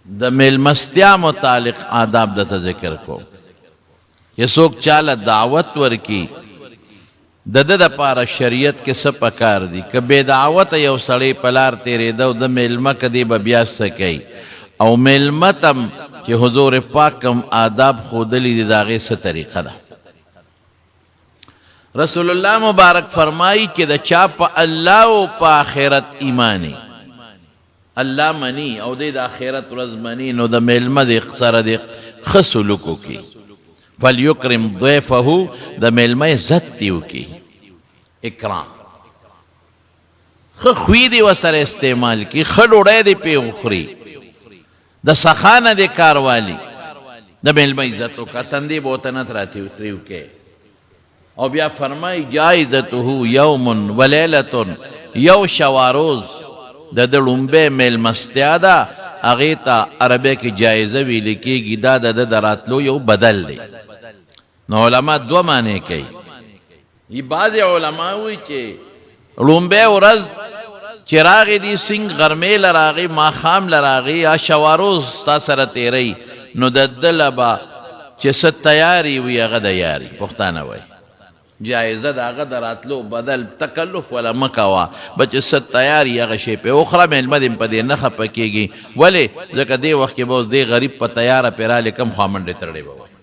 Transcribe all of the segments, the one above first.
د میلمستیا متعلق آداب درته ذکر کوم چې څوک چاله دعوت ورکي د ده دپاره شریعت کې څه پکار دي. که بې دعوته یو سړی په لار تېرېده او د میلمه که دی به بیا څه کوي، او میلمه ته هم چې حضور پاک کوم آداب ښودلي دي د هغې څه طریقه ده. رسول الله مبارک فرمایي چې د چا په الله او په آخرت ایمان، الله مني او دی د آخرت ورځ مني، نو د میلمه دی سره دی ښه سلوک وکړي. فلیکرم ضیفه، د میلمه عزت دی وکړي، اکرام، ښه خوی دی ورسره استعمال کړي، ښه ډوډۍ دی پرې وخوري، د سخا نه دی کار والي، د میلمه عزت وکړه، تندې به ورته نه تریو کې. او بیا فرمای جایزته یوم ولیلة، یو شواروز د ده ړومبی میلمستیا ده، هغې ته عربی کې جایزه ویل کیږي، دا د ده د راتلو یو بدل دی. نو علما دوه معنی کوي. بعضې علما وایي چې ړومبی ورځ چې راغی دی سنګ غرمې له راغی، ماښام له راغی یا شواروز ستا سره تېروي، نو د ده له به چې څه تیاري وي هغه د یاري، پښتانه وایي جایزه د هغه د راتلو بدل، تکلف وله مه کوه، به چې څه تیاري هغه شی پرې وخوره، مېلمه دې هم په دې نه خفه کېږي. ولې؟ ځکه دې وخت کې به اوس دې غریب په تیاره پرې رالې کوم خوا منډې ترړې به وایي،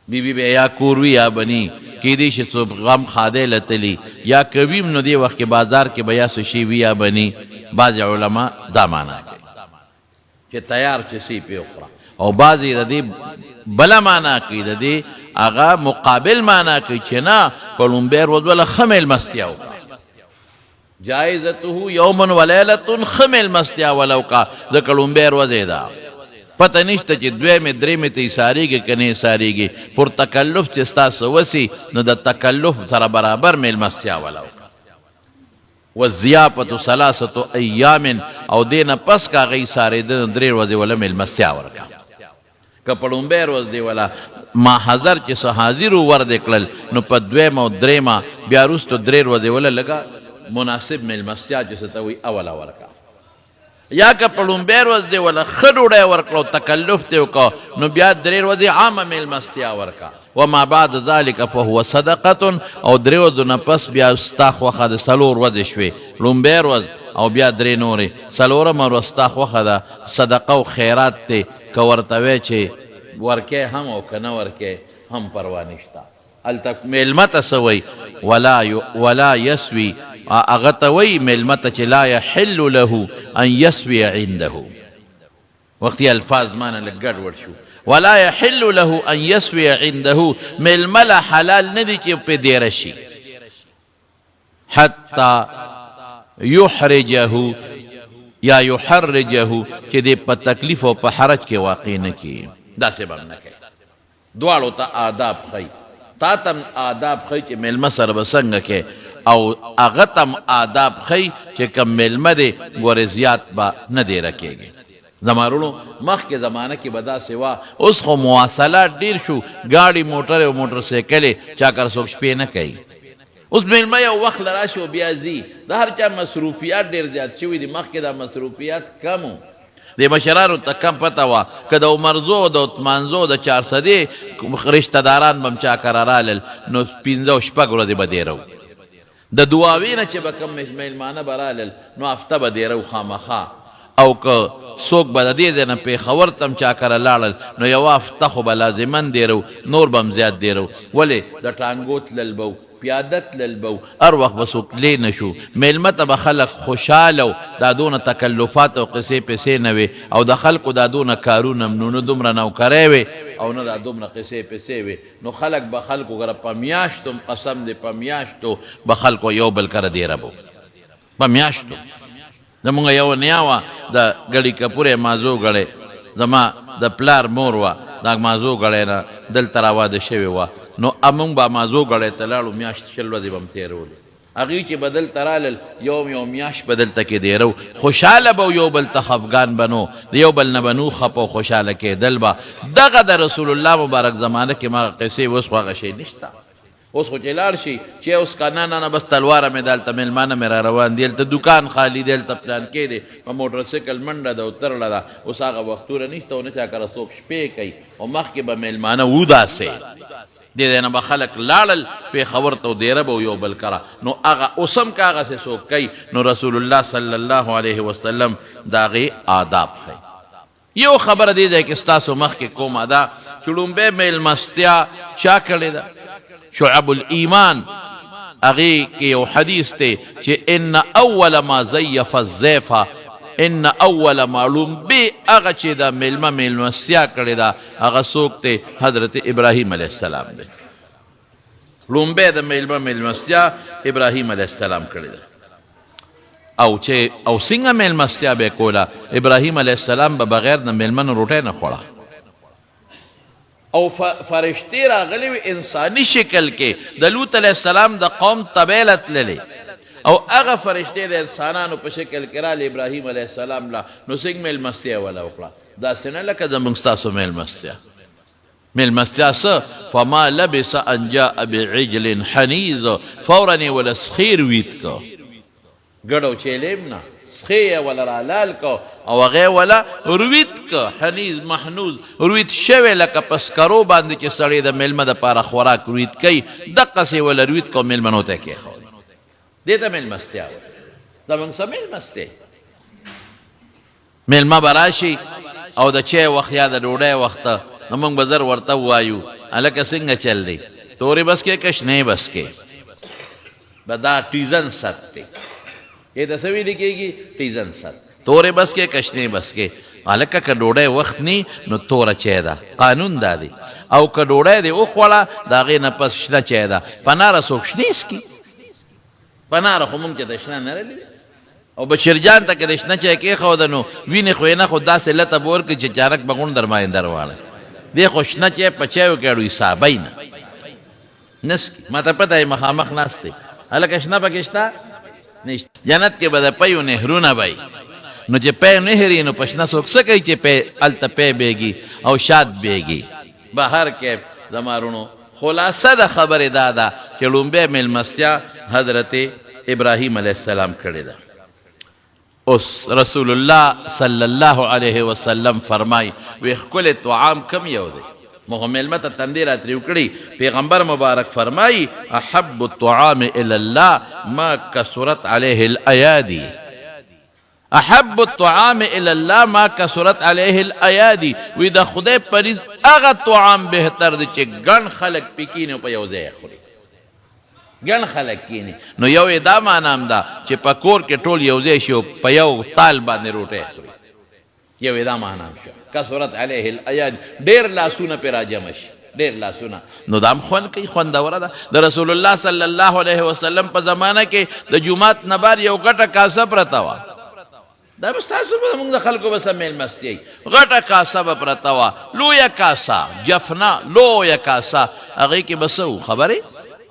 بی بی به یا کور وي یا به نی، کیدای شي څوک غم ښادۍ له تلي یا که وي هم نو دې وخت کې بازار کې به یا څه شی وي یا به نی. بعضې علما دا معنا کوي چې تیار چې څه پې وخوره، او بعضې د دې بله معنا کوي، د دې هغه مقابل معنا کوي چې نه، په ړومبی ورځ وله ښه مېلمستیا وکړه، جائزته یوم و لیلة، ښه مېلمستیا وله وکړه، ځکه ړومبی ورځ یې ده، پته نشته چې دویمې درېیمې ته ایسارېږي که نه ایسارېږي، پر تکلف چې ستا څه وسي نو د تکلف سره برابر مېلمستیا وله وکړه. والضیافة ثلاثة ایام، او دې نه پس که هغه ایسارېده نو درې ورځې وله مېلمستیا ورکړه. که په ړومبۍ ورځ دې ولا ماحضر چې څه حاضر وو ور دې کړل، نو په دویمه او درېیمه بیا وروسته درې ورځې وله لږه مناسب مېلمستیا چې څه ته وایي اوله ورکړه. یا که په ړومبۍ ورځ دې وله ښه ډوډۍ ورکړه او تکلف دې وکړ، نو بیا درې ورځې عامه مېلمستیا ورکړه. وما بعد ذلک فهو صدقة، او درې ورځو نه پس بیا ستا خوښه ده، څلور ورځې شوې، ړومبۍ ورځ او بیا درې نورې، څلورمه ورځ ستا خوښه ده، صدقه او خیرات دی، که ورته وایې چې ورکې هم او که نه ورکې هم پروا نشته. هلته مېلمه ته څه وایي؟ ولا ولا یسوي، هغه ته وایي مېلمه ته چې لا یحل له ان یسوي عنده، وختي الفاظ مانه لږ ګډ وډ شو، ولا یحل له ان یسوي عنده، مېلمه له حلال نه دي چې پرې دېره شي، حتی یحرجه یا یحرجه، چې دی په تکلیف او په حرج کې واقع نه کړي، داسې به هم نه کوي. دواړو ته آداب ښيي، تا ته هم آداب ښيي چې مېلمه سره به څنګه کوې، او هغه ته هم آداب ښيي چې کوم مېلمه دی ګورې زیات به نه دېره کېږي. زما وروڼو مخکې زمانه کې به داسې وه، اوس خو مواصلات ډېر شو، ګاډي موټرې او موټر سایکلې چا کره څوک شپې نه کوي. اوس مېلمه یو وخت له راشي او بیا ځي، د هر چا مصروفیات ډېر زیات شوي دي، مخکې دا مصروفیات کم وو. دې مشرانو ته کم پته وه، که د عمرزو او د عثمانزو او د چارسدې رشته داران به هم چا کره رالل نو پنځه او شپږ ورځې به دېره وو. د دعاوې نه چې به کوم مېلمانه به رالل نو هفته به دېره وو خامخا، او که څوک به د دې ځای نه پېښور ته هم چا کره لاړل نو یوه هفته خو به لازماً دېره وو، نور به هم زیات دېره وو، ولې د ټانګو تلل به وو، پیاده تلل به وو، هر وخت به څوک تلی نه شو، مېلمه ته به خلک خوشحاله وو، دا دونه تکلفات او قصې پسې نه وې او د خلکو دا دونه کارونه هم نه وو، نه دومره نوکرۍ وې او نه دا دومره قصې پسې وې، نو خلک به خلکو کره په میاشتو هم قسم دی په میاشتو به خلکو یو بل کره دېره به وو، په میاشتو. زمونږ یوه نیا وه د ګړی کپوری مازو ګړی زما د پلار مور وه د مازو ګړی نه دلته را واده شوی وه نو مونږ به مازو ګړی ته لاړو میاشت 20 ورځې به مو تیرولې هغوی چې به دلته رالل یو یو میاشت به دلته کې دیره وو خوشحاله به یو بل ته خفګان به نو د یو بل نه به نو خپه او خوشحاله کېدل به. دغه د رسول الله مبارک زمانه کې ما قصې اوس خو هغه شی نشته. اوس خو چې لاړ شي چې اوس که نه نه نه بس تلواره مې ده، هلته مېلمانه مې را روان دي، هلته دوکان خالي دی، هلته پلانکی دی، په موټر سایکل منډه ده او ترړه ده. اوس هغه وختونه نشته او نه چا کره څوک شپې کوي، خو مخکې به مېلمانه وو داسې. دې ځای نه به خلک لاړل پېښور ته او دېره به وو یو بل کره، نو هغه اوس هم که هغسې څوک کوي نو رسول الله صلی الله علیه وسلم د هغې آداب ښیي. یو خبره دې ځای کې ستاسو مخکې کومه ده چې ړومبی میلمستیا چا کړې ده؟ شعب الایمان هغې کې یو حدیث دی چې ان اول ما ضیف الضیف، ان اول ما، ړومبی هغه چې د میلمه میلمستیا کړې ده هغه څوک دی؟ حضرت ابراهیم علیه السلام دی. ړومبی د میلمه میلمستیا ابراهیم علیه السلام کړې ده. او چې او څنګه میلمستیا به کوله؟ ابراهیم علیه السلام به بغیر د میلمه نه روټۍ نه خوړه. او فرشتې راغلې وې انساني شکل کې د لوط علیه السلام د قوم تبې له تللې، او هغه فرشتې د انسانانو په شکل کې راغلې ابراهیم علیه السلام له، نو څنګه میلمستیا یې وله وکړه؟ داسې نه لکه زموږ ستاسو میلمستیا. میلمستیا څه؟ فما لبث ان جاء بعجل حنیذ، فورا یې وله سخیر ویت کړ، ګډ او چیلې هم نه، سخی یې وله رالال کړ او هغه یې وله رویت کړ، حنیذ محنوذ، رویت شوی لکه په سکرو باندې چې سړی د میلمه دپاره خوراک رویت کوي، دقسې یې وله رویت کړ او میلمنو ته یې کېښود. دې ته میلمستیا وایي. زموږ څه میلمستیا؟ مېلمه به راشي او د چای وخت یا د ډوډۍ وخت نو موږ به زر ورته ووایو، هلکه څنګه چل دی، تورې بس کې که شنې بس کې؟ به دا ټیزن ست دی، دې ته څه ویل کېږي؟ ټیزن ست. تورې بس کې که شنې بس کې؟ هلکه که ډوډۍ وخت نی نو توره چای ده، قانون دا دی، او که ډوډۍ دې وخوړه د هغې نه پس شنه چای ده. په ناره څوک شنې څکي؟ په ناره خو مونږ چې ته شنه نه لیدې. او بشیر جان ته که د شنه چای کېښوده نو وینې خو یې نه، خو داسې لته به ورکړي چې چارک به غونډ در باندې درواړوي. دی خو شنه چای په چایو کې اړو حسابوي نه، نه څکي. ما ته پته یې مخامخ ناست دی. هلکه شنه پکې شته؟ نشته. جنت کې به د پیو نهرونه به وي، نو چې پی نهر وي نو په شنه څوک څه کوي چې پی هلته پی بهږي او شات بهږي. بهر کیف زما وروڼو خلاصه د خبرې دا ده چې ړومبی میلمستیا حضرت ابراهیم علیه السلام کړې ده. اوس رسول الله صلی الله علیه وسلم فرمای وی ښکلی طعام کوم یو دی؟ موږ خو میلمه ته تندې را تریو کړي. پیغمبر مبارک فرمای احب الطعام الی الله ما کثرت علیه الایادی، احب الطعام الی الله ما کثرت علیه الایادی، وی د خدای په نزد هغه طعام بهتر دی چې ګڼ خلک پې کیني او په یو ځای خوري. ګڼ خلک کیني نو یو یې دا معنا هم ده چې په کور کې ټول یو ځای شي او په یو تال باندې روټۍ خوري، یو یې دا معنا هم شوه کثرت علیه الایادی، ډېر لاسونه پرې راجمع شي، ډېر لاسونه، نو دا هم خوند کوي، خوندوره ده. د رسول الله صلی الله علیه وسلم په زمانه کې د جومات نه بار یو غټه کاسه پرته وه. دا به ستاسو به زموږ د خلکو به څه مېلمستیا وي. غټه کاسه به پرته وه، لویه کاسه، جفنه، لویه کاسه، هغې کې به څه وو خبرې؟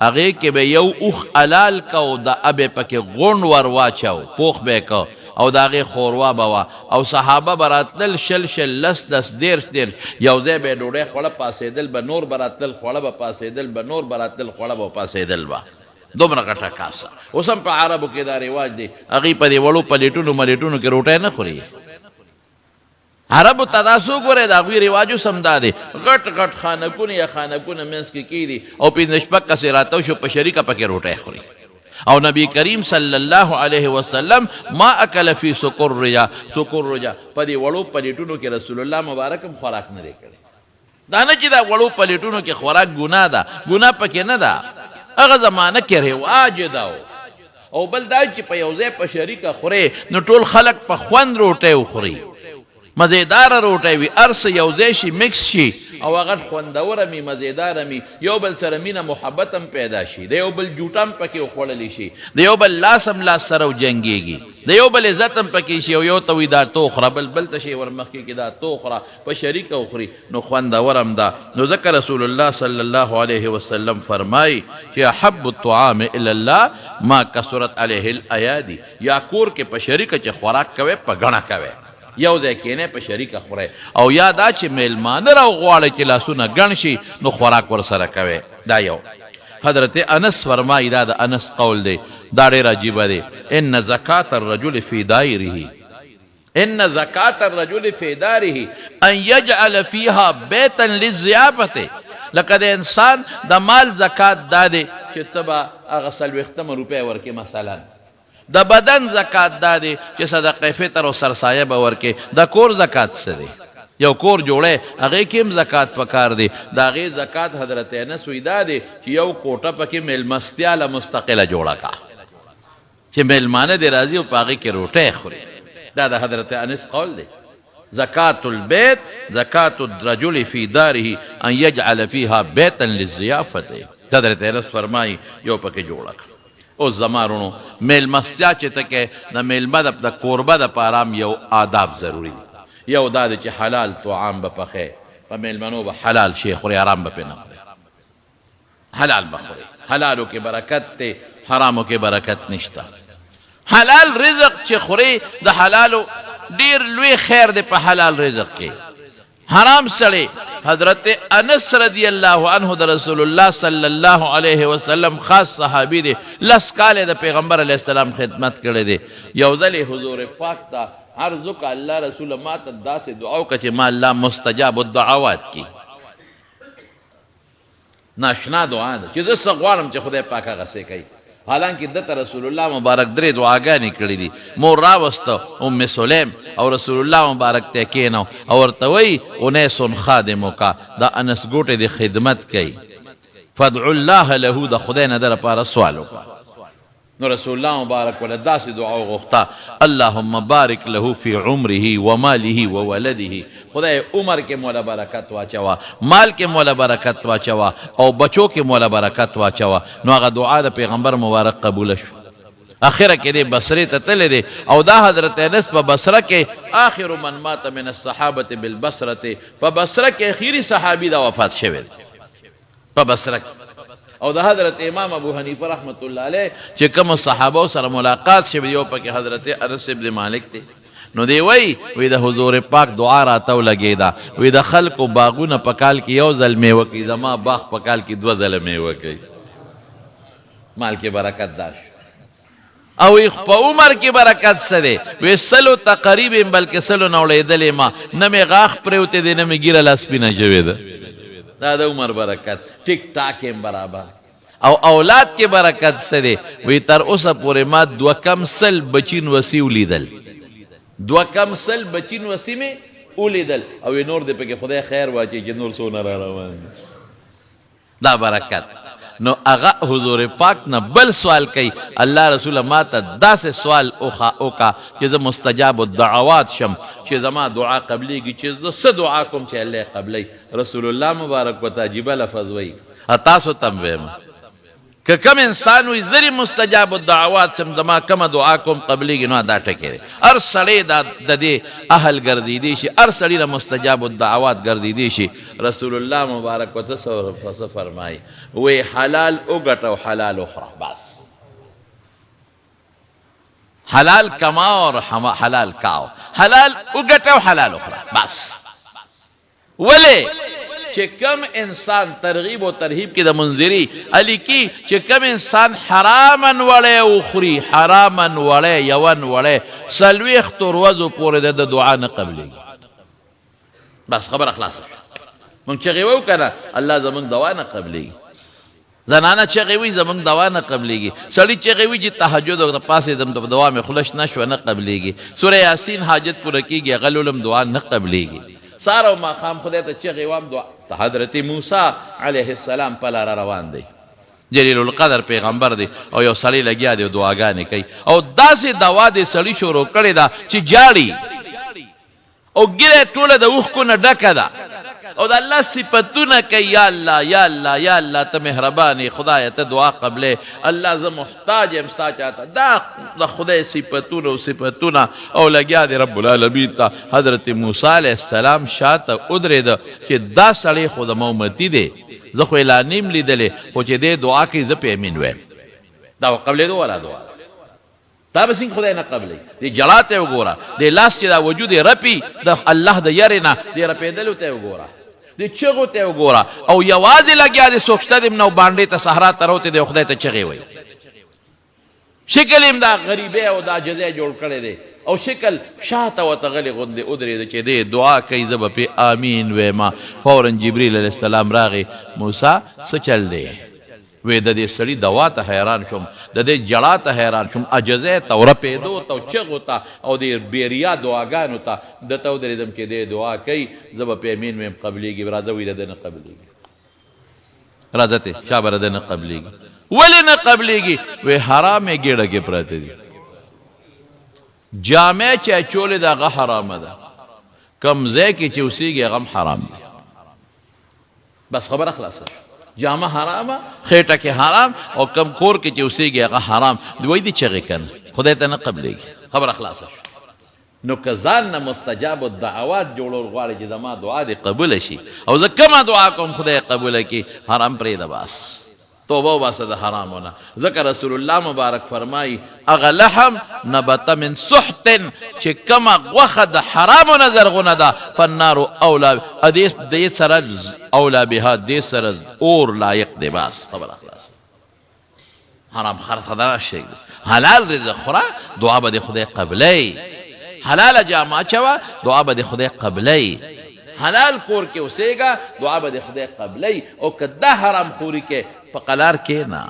هغې کې به یو اوښ حلال که او د ابې پکې غونډ ور واچاو، پوخ به یې که او د هغې ښوروا به وه، او صحابه به راتلل شل شل، لس لس، دېرش دېرش، یو ځای به یې ډوډۍ خوړه، پاڅېدل به، نور به راتلل خوړه به، پاڅېدل به، نور به راتلل خوړه به، پاڅېدل به. دومره غټه کاسه. اوس هم په عربو کې دا رواج دی، هغوی په دې وړو پلیټونو ملیټونو کې روټۍ نه خوري. عربو ته تاسو وګورئ، د هغوی رواج اوس هم دا دی، غټ غټ خانکونه یا خانکونه منځ کې کېږدي او پنځه شپږ کسې راتاو شو په شریکه پکې روټۍ خوري. او نبی کریم صلی الله علیه وسلم ما اکل فی سکرجا، سکرجا په دې وړو پلیټونو کې رسول الله مبارک هم خوراک نه دی کړی. دا نه چې دا وړو پلیټونو کې خوراک ګناه ده، ګناه پکې نه ده، هغه زمانه کې رواج دا و. او بل دا چې په یو ځای په شریکه خورې نو ټول خلک په خوند روټۍ وخوري، مزیداره روټۍ وي، هر څه یو ځای شي، مکس شي او هغه خوندوره مي، مزیداره مي، یو بل سره مینه محبت هم پیدا شي، د یو بل جوټه هم پکې وخوړل شي، د یو بل لاس هم لاس سره وجنګېږي، د یو بل عزت هم پکې شي، او یو ته وایي دا ته وخوره، بل بل ته شی ورمخکې کړي دا ته وخوره، په شریکه وخوري نو خوندور هم ده. نو ځکه رسول الله صلی الله علیه وسلم فرمایي چې احب الطعام الی الله ما کثرت علیه الایادي، یا کور کې په شریکه چې خوراک کوې په ګڼه کوې، یو ځای کینې په شریکه خورئ، او یا دا چې میلمانه راوغواړئ چې لاسونه ګڼ شي نو خوراک ورسره کوې. دا یو. حضرت انس فرمایي، دا د انس قول دی، دا ډېر عجیبه دی، ان زکات الرجل فی دایره، ان زکات الرجل فی داره ان یجعل فیها بیتا للضیافة، لکه د انسان د مال زکات دا دی چې ته به هغه څلوېښتمه روپۍ ورکړې مثلا، د بدن زکات دا دی چې صدقه فطر او سرسایه به ورکې. د کور زکات څه دی؟ یو کور جوړی هغې کې هم زکات پکار دی. د هغې زکات حضرت انس وایي دا دی چې یو کوټه پکې میلمستیا له مستقله جوړه کا چې میلمانه دې راځي او په هغې کې روټۍ خوري. دا د حضرت انس قول دی. زکات البیت زکات الرجل فی داره ان یجعل فیها بیتا للضیافة. حضرت انس فرمایي یو پکې جوړه کړه. اوس زما وروڼو میلمستیا چې ته کې د میلمه د کوربه دپاره هم یو آداب ضروري دي. یو دا دی چې حلال طعام به پخې، په میلمنو به حلال شی خورې، حرام به پرې نه خورې، حلال به خورې. حلالو کې برکت دی، حرامو کې برکت نشته. حلال رزق چې خورې د حلالو ډیر لوی خیر دی په حلال رزق کې. حرام سړی، حضرت انس رضی الله عنه د رسول الله صلی الله علیه وسلم خاص صحابي دی، لس کاله د پیغمبر علیه السلام خدمت کړی دی. یو ځل حضور پاک ته عرض وکړ، الله رسول ما ته داسې دعا وکړه چې ما الله مستجاب الدعوات کړي. ناشنا دعا ده چې زه څه غواړم چې خدای پاک هغه څه کوي. حالانکه ده ته رسول الله مبارک درې دعاګانې کړې دي. مور راوسته ام سلیم او رسول الله مبارک ته کېنو او ورته وایي انیس خادمک، دا انس ګوټی دې خدمت کوي، فادعو الله له، د خدای نه ده لپاره سوال وکړه. نو رسول الله مبارک وله داسې دعا وغوښته، اللهم بارک له فی عمره وماله وولده، خدای عمر کې موله برکت واچوه، مال کې موله برکت واچوه او بچو کې موله برکت واچوه. نو هغه دعا د پیغمبر مبارک قبوله شوه. اخره کې دی بصرې ته تللی دی او دا حضرت انس په بصره کې آخر من مات من الصحابة بالبصرة، په بصره کې اخیری صحابي دا وفات شوی دی په بصره کې. او د حضرت امام ابو حنیفه رحمت الله علیه چې کوم صحابه سره ملاقات شوی، یو پکې حضرت انس ابن مالک دی. نو دی وای وی د حضور پاک دعا راته ولګېده، وی د خلکو باغونه په کال کې یو ځل میوه کوي، زما باغ په کال کې دوه ځله میوه کوي، مال کې برکت دا شو. او وی په عمر کې برکت څه دی؟ وی سلو ته قریب یم، بلکې سلو نه وړېدلی ما، نه مې غاښ پرېوتی دی، نه مې ږیره لا سپینه شوې ده. دا د عمر برکت، ټیک ټاک یم برابر. او اولاد کې برکت څه دی؟ وی تر اوسه پورې ما دوه کم سل بچي نوسي ولیدل، دوه کم سل بچي نوسي مې ولیدل، او وی نور دې پکې خدای خیر واچوي چې نور څونه را روان دي. دا برکت. نو هغه حضور پاک نه بل سوال کوي، الله رسوله ما ته داسې سوال وکړه چې زه مستجاب الدعوات شم، چې زما دعا قبلېږي، چې زه څه دعا کوم چې الله یې قبلوي. رسول الله مبارک ورته عجیبه لفظ وایي، تاسو ته هم وایم، که کوم انسان وي زه دې مستجاب الدعوات شم، زما کومه دعا کوم قبلېږي، نو دا ټکی دی. هر سړی دا د دې اهل ګرځېدی شي، هر سړي له مستجاب الدعوات ګرځېدی شي. رسول الله مبارک ورته څه فرمایي؟ وی حلال وګټه او حلال وخوره، بس حلال کماو اور حلال کاو، حلال وګټه او حلال وخوره، بس. ولې چې کوم انسان ترغیب او ترهیب کې د منذری علی کی چې کوم انسان حرامن وړی وخوري، حرامن وړی یون وړی څلوېښتو ورځو پورې د دعا نه قبلېږي. بس خبره خلاصه شوه. مونږ چغې وو که نه الله زمونږ دوا نه قبلېږي. زنانه چغې وي زمونږ دوا نه قبلېږي. سړي چغې وي چې تهجد وکړه پاڅېدم د دوا مې خوله شنه شوه نه قبلېږي. سوره یاسین حاجت پوره کېږي هغه لولم دعا نه قبلېږي. سهار او ماښام خدای ته چغې وام دعا. حضرت موسی علیه السلام په لاره روان دی، جلیل القدر پیغمبر دی، او یو سړی لګیا دی او دعاګانې کوي، او داسې دوا دې سړي شروع کړې ده چې جاړي او ږیره یې ټوله د اوښکو نه ډکه ده او د الله صفتونه کوي، یا الله یا الله یا الله ته مهربان یې خدایه ته دعا قبلې، الله زه محتاج یم ستا چاته. دا د خدای صفتونه او صفتونه او لګیا دی رب العالمین ته. حضرت موسی علیه السلام شاته ودرېده چې دا سړی خو زما امتي دی، زه خو یې لا نه یم لیدلی، خو چې دی دعا کوي زه پرې امین وایم. دا قبلېدو والا دعا ده. تا به څنګه خدای نه قبلوي؟ دې ژړا ته یې وګوره، دې لاس چې دا وجود یې رپي د الله د یرې نه، دې رپېدلو ته یې وګوره، دې چغو ته وګوره او یوازې لګیا دی، څوک شته دی نه، باندې ته صحرا ته راوتی دی، خدای ته چغې وایي. شکل یې دا غریبی او دا جزای جوړ کړی دی، او شکل شاته ورته غلې غوندې ودرېده چې دی دعا کوي، زه به پرې آمین وایم. فورا جبریل علیه السلام راغی، موسی څه چل دی؟ وې د دې سړي دوا ته حیران شوم، د دې جړا ته حیران شوم، عجزۍ ته او رپېدو ته او چغو ته او دې بې ریا دعاګانو ته. ده ته ودرېدم چې دی دعا کوي، زه به پرې امین وایم، قبلېږي. راځه وایي د ده نه قبلېږي. راځه ته شابه، د نه قبلېږي. ولې نه قبلېږي؟ وې حرام یې ګېډه کې پراته دي. جامې چې اچولې ده هغه حرامه ده، کوم ځای کې چې اوسېږي هغه هم حرام دی. بس خبره خلاصه شوه. جامه حرامه، خېټه کې حرام، او کم کور کې چې اوسېږي هغه حرام دی. وایي دي چغې که نه خدای ته نه قبلېږي. خبره خلاصه شوه. نو که ځان نه مستجاب الدعوات جوړول غواړي چې زما دعا دې قبوله شي او زه کومه دعا کوم خدای قبوله کړي، حرام پرېږده، بس توبه وباسه د حرامو نه. ځکه رسول الله مبارک فرمایي، هغه لحم نبت من سحت، چې کومه غوښه د حرامو نه زرغونه ده، فالنار اولا دې سره اولا بها، دې سره اور لایق دی. بس خبره خلاصه. حرام خرڅ خدای شي، حلال رزق خوره، دعا به د خدای قبلې. حلاله جامه اچوه، دعا به د خدای قبلې. حلال کور کې اوسېږه، دعا به د خدای قبلې. او که دا حرام خوري کې په قلار کې نه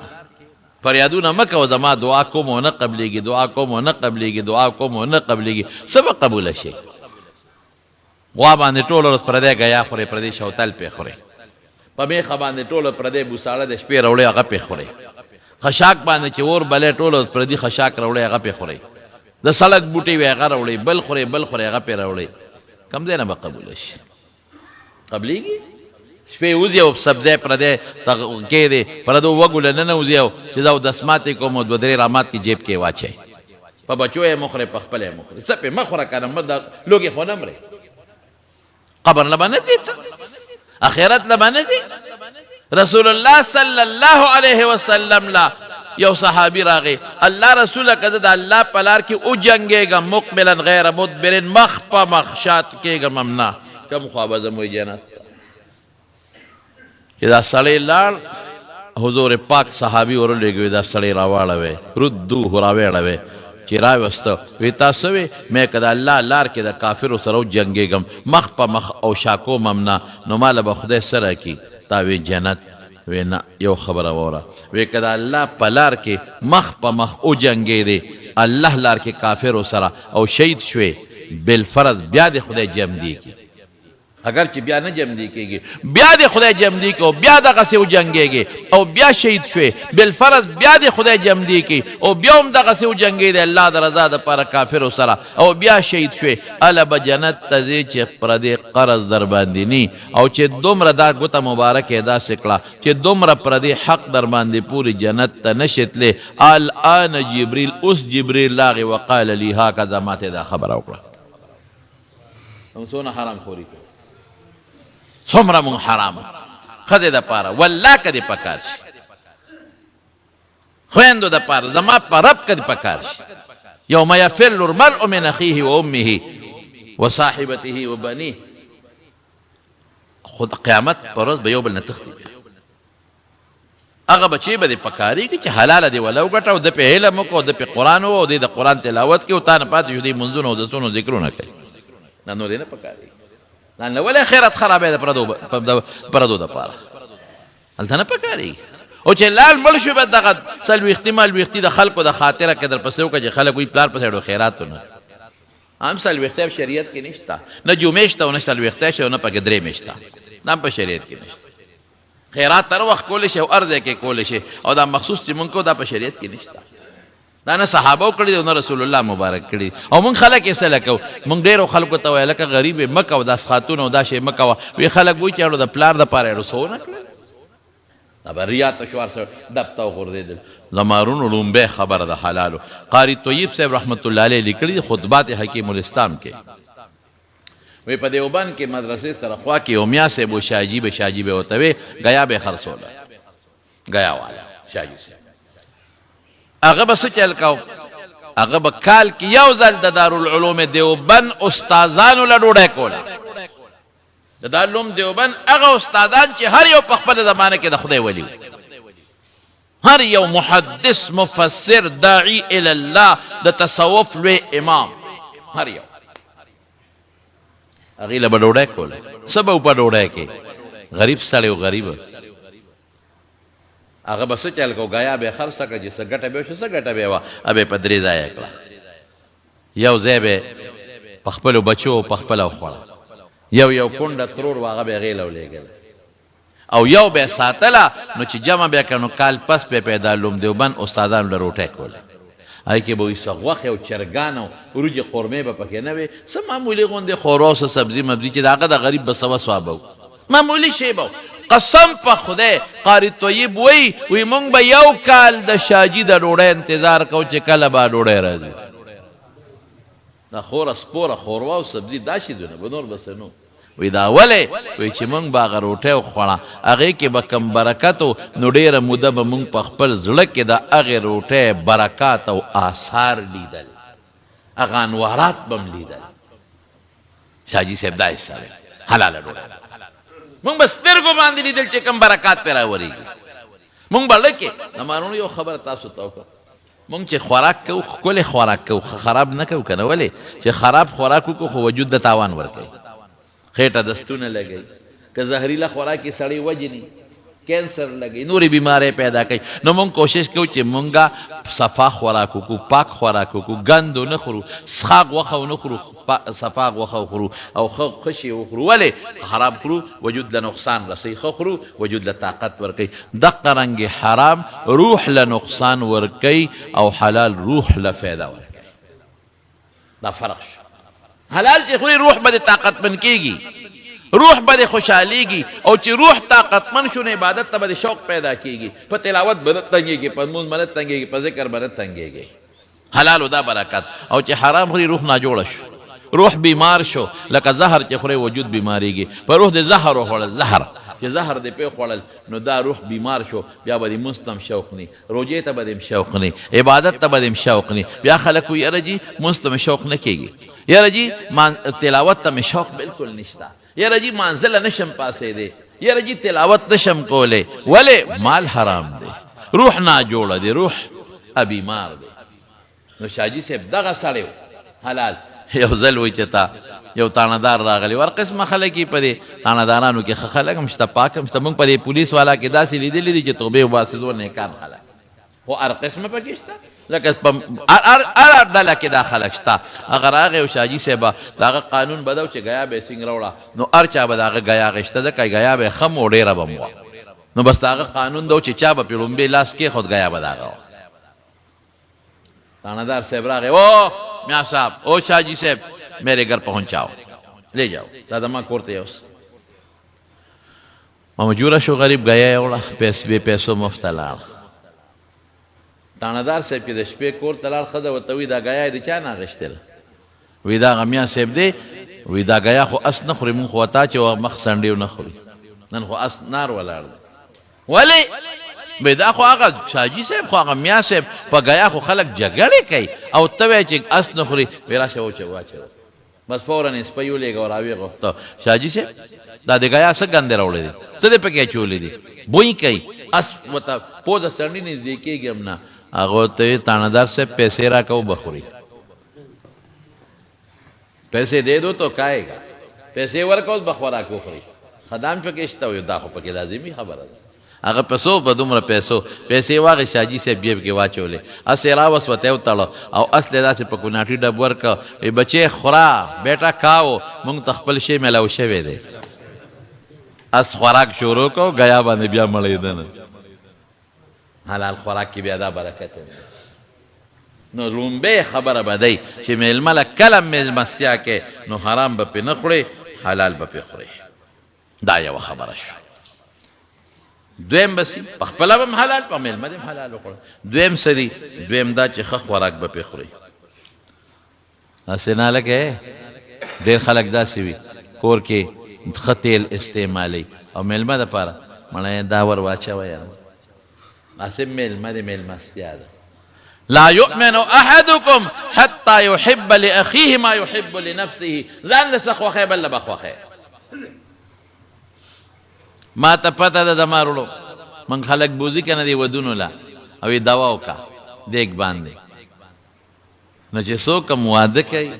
فریادونه مه کوه، زما دعا کوم او نه قبلېږي، دعا کوم او نه قبلېږي، دعا کوم او نه قبلېږي. څه به قبوله شي؟ غوا باندې ټوله ورځ پردی ګیا خورې، پردی شوتل پې خورې. په میخه باندې ټوله پردی بوساړه د شپې راوړې، هغه پې خورې. خشاک باندې چې اور بلې، ټوله ورځ پردي خشاک راوړې، هغه پې خورې. د سړک بوټي وي هغه راوړې، بل خورې، بل خورې، هغه پې راوړې. کوم ځای نه به قبوله شي؟ قبلېږي؟ شپې وځي او سبزی پردی کېدې پردو وږو له ننوځي، او چې زه اودس ماتې کوم او دوه درې رامات کې جیب کې واچوي. په بچو یې مه خورې، په خپله یې مه خورې، څه پې مه خوره که نه، مه د لوږې خو نه مرې. قبر له به نه ځې ته، اخرت له به نه ځې. رسول الله صلی الله علیه وسلم لا یو صحابي راغی، الله رسوله که زه د الله په لار کې وجنګېږم، مقبلا غیر مدبر، مخ په مخ، شات کېږم هم نه، کوم خوا به ځم؟ وایي جنت ته. چې دا سړی لاړ، حضور پاک صحابي ورولېږي، دا سړی راواړوي، ردوه، راویړوي. چې راوسته، وی تاسو وی مې که د الله لار کې د کافرو سره وجنګېږم، مخ په مخ او شا کوم هم نه، نو ماله به خدای څه راکړي؟ تا وی جنت. وی نه، یو خبره وره. وی که د الله په لار کې مخ په مخ وجنګېدې الله لار کې کافرو سره او شهید شوې، بالفرض بیا دې خدای جمدي کړي، اګر چې بیا نه جمدي کېږي، بیا دې خدای جمدي کړي، او بیا دغسې وجنګېږي او بیا شهید شوې، بالفرض بیا دې خدای جمدي کړي، او بیا هم دغسې وجنګېدې الله د رضا دپاره کافرو سره او بیا شهید شوې، هله به جنت ته ځې چې پردی قرض در باندې نی. او چې دومره دا ګوته مبارکه یې داسې کړه چې دومره پردی حق در باندې پورې جنت ته نه شې تللی. الان جبریل، اوس جبریل راغی، وقال لي هکذا، ماته دا خبره وکړه. موږ څونه حرام خوري کوو، څومره موږ حرام ښځې دپاره، والله که دې پکار شي، خویندو دپاره، زما په رب که دې پکار شي. یوم یفر المرء من اخیه و امه و صاحبته و بنیه. خو د قیامت پر ورځ به یو بل نه تښتي. هغه بچی به دې پکارېږي چې حلاله دې وله وګټه او ده پې علم وکړو او ده پې قرآن ووایه او دې د قرآن تلاوت کوي او تا نه پاتې شو دې لمونځونه او دسونو ذکرونه کوي. دا نور دې نه پکارېږي. ځان له ولې خیرت خرابوې د پردو دپاره؟ هلته نه پکارېږي. او چې لال مړ شو، به دغه څلوېښتي مالوېښتي د خلکو د خاطره کې درپسې وکړه چې خلک وایي پلار پسې ډېر خیرات ونه. هم څلوېښتی په شریعت کې نشته، نه جمعې شته او نه څلوېښتی شته او نه پکې درېیمې شته. دا هم په شریعت کې نشته. خیرات هر وخت کولی شي او هر ځای کې کولی شي، او دا مخصوص چې مونږ کوو دا په شریعت کې نشته. دا نه صحابه کړي او نه رسول الله مبارک کړي. او مونږ خلک یې څه لکو، مونږ ډېرو خلکو ته وایو لکه غریب یې مه کوه، دا سخاتونه او دا شی مه کوه. وی خلک وایي چې اړو د پلار دپاره یې اړو څه ونه کړل، دا به ریا ته شو، هر څه ډب ته وغورځېدل. زما وروڼو، ړومبی خبره د حلالو قاري طیب صاحب رحمت الله علیه لیکلي دي خطبات حکیم الاسلام کې. وی په دیوبند کې مدرسې سره خوا کې یو میا صاحب و، شاجي به شاجي به ورته وی، ګیا به خرڅوله، ګیا والا شاجي صاحب. هغه به څه چل کاو؟ هغه به کال کې یو ځل د دارالعلوم دیوبند استادانو له ډوډۍ کوله. د دارالعلوم دیوبند هغه استادان چې هر یو په خپله زمانه کې د خدای ولي وو، هر یو محدث، مفسر، داعي الی الله، د تصوف لوی امام، هر یو هغې له به ډوډۍ کوله. څه به په ډوډۍ کې؟ غریب سړی و، غریب. هغه به څه چل کو؟ ګیا به یې خرڅه کړه، چې څه ګټه به وشوه، څه ګټه به یې وه، هغه به یې په درې ځایه کړه. یو ځای به په خپلو بچو او په خپله وخوړه، یو یو کونډه ترور وه، هغه به یې هغې له ولېږله او یو به یې ساتله، نو چې جمع به یې کړه نو کال پس به یې په دارالعلوم دیوبند استادانو له روټۍ کوله. هغې کې به وي څه غوښې او چرګان او وریجې قورمې به پکې نه وې، څه معمولي غوندې ښوروا او څه سبزي مبزي چې د هغه د غریب به څه وسوابه وو. معمولي شی به وو. قسم په خدای قاري طیب وایي، وایي مونږ به یو کال د شاجي د ډوډۍ انتظار کوو چې کله به ډوډۍ راځي. دا خوره سپوره ښوروا او سبزي دا شیزونه به، نور به څه نه وو. وایي دا ولې؟ وایي چې مونږ به هغه روټۍ وخوړه، هغې کې به کوم برکت و، نو ډېره موده به مونږ په خپل زړه کې د هغې روټۍ برکات او آثار لیدل، هغه انوارات به مو لیدل. شاجي صاحب دا حصه ده حلاله ډوډۍ مونږ به سترګو باندې لیدل چې کوم برکات پرې راورېږي. مونږ به لکه زما یو خبره تاسو ته وکړم، مونږ چې خوراک کوو ښکلی خوراک کوو، خراب نه کوو که نه. ولې چې خراب خوراک وکړو خو وجود د تاوان ورکوي، خېټه دستونه لګوي، که زهريله خوراک یې سړی وژني، کینسر لګي، نورې بیمارۍ پیدا کوي. نو مونږ کوشش کوو چې مونږه صفا خوراک وکړو، پاک خوراک وکړو، ګند ونه خورو، څښا غوښه ونه خورو، صفا غوښه وخورو او ښه ښه شی وخورو. ولې خراب خورو وجود له نقصان رسوي، ښه خورو وجود له طاقت ورکوي. دقه رنګ حرام روح له نقصان ورکوي او حلال روح له فایده ورکوي. دا فرق شو. حلال چې خوري روح به طاقتمن کیږي، روح به خوشحاليږي، او چې روح طاقتمن شو نو عبادت ته به شوق پیدا کیږي، په تلاوت به نه تنګیږي، په لمونځ به نه تنګیږي، په ذکر به نه تنګیږي. حلال دا برکت. او چې حرام خوري روح ناجوړه شو، روح بیمار شو، لکه زهر چې خوري وجود بیماریږي. په روح د زهر وخوړل، زهر چې زهر دې پې خوړل نو دا روح بیمار شو، بیا به دې مونځ ته هم شوق نی، روژې ته به دې هم شوق نی، عبادت ته به دې هم شوق نی. بیا خلک وایي یاره جي مونځ ته مې شوق نه کېږي، یاره جي تلاوت ته مې شوق بالکل نشته، یاره جي مانځه له نشم پاڅېدی، یاره جي تلاوت نشم کولی. ولې؟ مال حرام دی، روح ناجوړه دی، روح بیمار دی. نو شاجي صاحب دغه سړی و حلال. یو ځل وایي چې تا یو تاڼهدار راغلی، ور قسمه خلک یې په دې تاڼهدارانو کې ښه خلک هم شته، پاک هم شته. موږ په دې پولیس والا کې داسې لیدلي دي چې توبې وباسي، دوه نیکان خلک، خو هر قسمه پکې شته، لکه په هر هر ډله کې دا خلک شته. هغه راغی او شاجي صاحب د هغه قانون به دا و چې ګیا به یې څنګه راوړه، نو هر چا به د هغه ګیا غشته، ځکه ګیا به یې ښه مو ډېره به مو وه. نو بس د هغه قانون دا و چې چا به پرې ړومبی لاس کېښود ګیا به د هغه وه. تھانیدار صاحب راغی، او میا صاحب، او شاه جی صاحب، میرے گھر پہنچاؤ، لے جاؤ، دا زما کور ته یوسه. مجبور شو غریب، ګیا یې وړه، پیسې بې پیسو مفته لاړ. تاڼهدار صاحب چې د شپې کور ته لاړ، ښځه ورته وایي دا ګیا یې د چا نه اخیستې ده؟ وایي دا هغه میا صاحب دی. وایي دا ګیا خو اس نه خوري، مونږ خو تا چې مخ څنډې نه خوري، نن خو اس نار ولاړ دی. ولې؟ وایي دا خو هغه شاجي صاحب، خو هغه میا صاحب په ګیا خو خلک جګړې کوي او ته وایې چې اس نه خوري. وایي راشه وچه واچوه. بس فوراً یې سپی ولېږه او راویې غوښته، شاجي صاحب دا د ګیا څه ګندې راوړی دی، څه دې پکې اچولي دي، بوی کوي، اس ورته پوزه څنډي نږدې کېږي هم نه. هغه ورته وایي تاڼهدار صاحب پیسې راکړه وبه خوري، پیسې دې دو تو کایګا، پیسې ورکړه اوس به خوراک وخوري. خدام پکې شته؟ وایي دا خو پکې لازمي خبره ده. هغه په څو په دومره پیسو پیسې واخیست، شاجي صاحب جیب کې واچولې، اس یې راوست ورته یې وتړه او اس له یې داسې په کوناټي ډب ورکړ، وایي بچې خوره بیټا کاو، موږ ته خپل شی میلاو شوی دی. اس خوراک شروع کړ، ګیا باندې بیا مړېده نه. حلال خوراک کې بیا دا برکت دی. نو لومبۍ خبره به دی چې میلمه له کله میلمستیا کې نو حرام به پې نه خورې، حلال به پې خورې. دا یوه خبره شوه. دویم به څه؟ په خپله به هم حلال، په مېلمه دې هم حلال وخوړل. دویم څه دي؟ دویم دا چې ښه خوراک به پرې خوري. هسې نه هلکه ډېر خلک داسې وي کور کې ښه تیل استعمالوي او مېلمه دپاره مړی دا ور واچوه یاره، هسې مېلمه دې مېلمستیا ده. لا يؤمن احدكم حتى يحب لاخيه ما يحب لنفسه. ځان له څه خوښی بل له به خوښی. ما ته پته ده زما وروړو، موږ خلک بوځي که نه دې ودونو له او یې دوا وکړه دیګ باندې. نو چې څوک هم واده کوي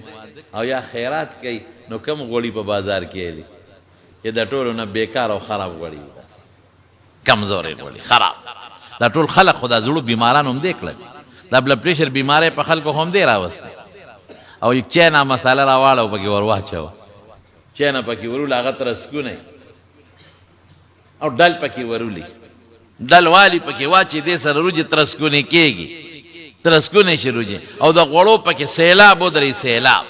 او یا خیرات کوي نو کوم غوړي په بازار کې اخلي چې د ټولو نه بیکار او خراب غوړي وي، بس کمزوري غوړي خراب. دا ټول خلک خو دا زړو بیماران هم دې کړل، دا بلډ پریشر بیماری په خلکو هم دې راوسته او یو چینا مساله راواړه او پکې ور واچوه، چینا پکې وروله هغه ترسکونه او ډل پکې ورولي، ډل والی پکې واچي، دې سره روجې ترسکونې کېږي، ترسکونې شي روجې، او د غوړو پکې سیلاب ودري، سیلاب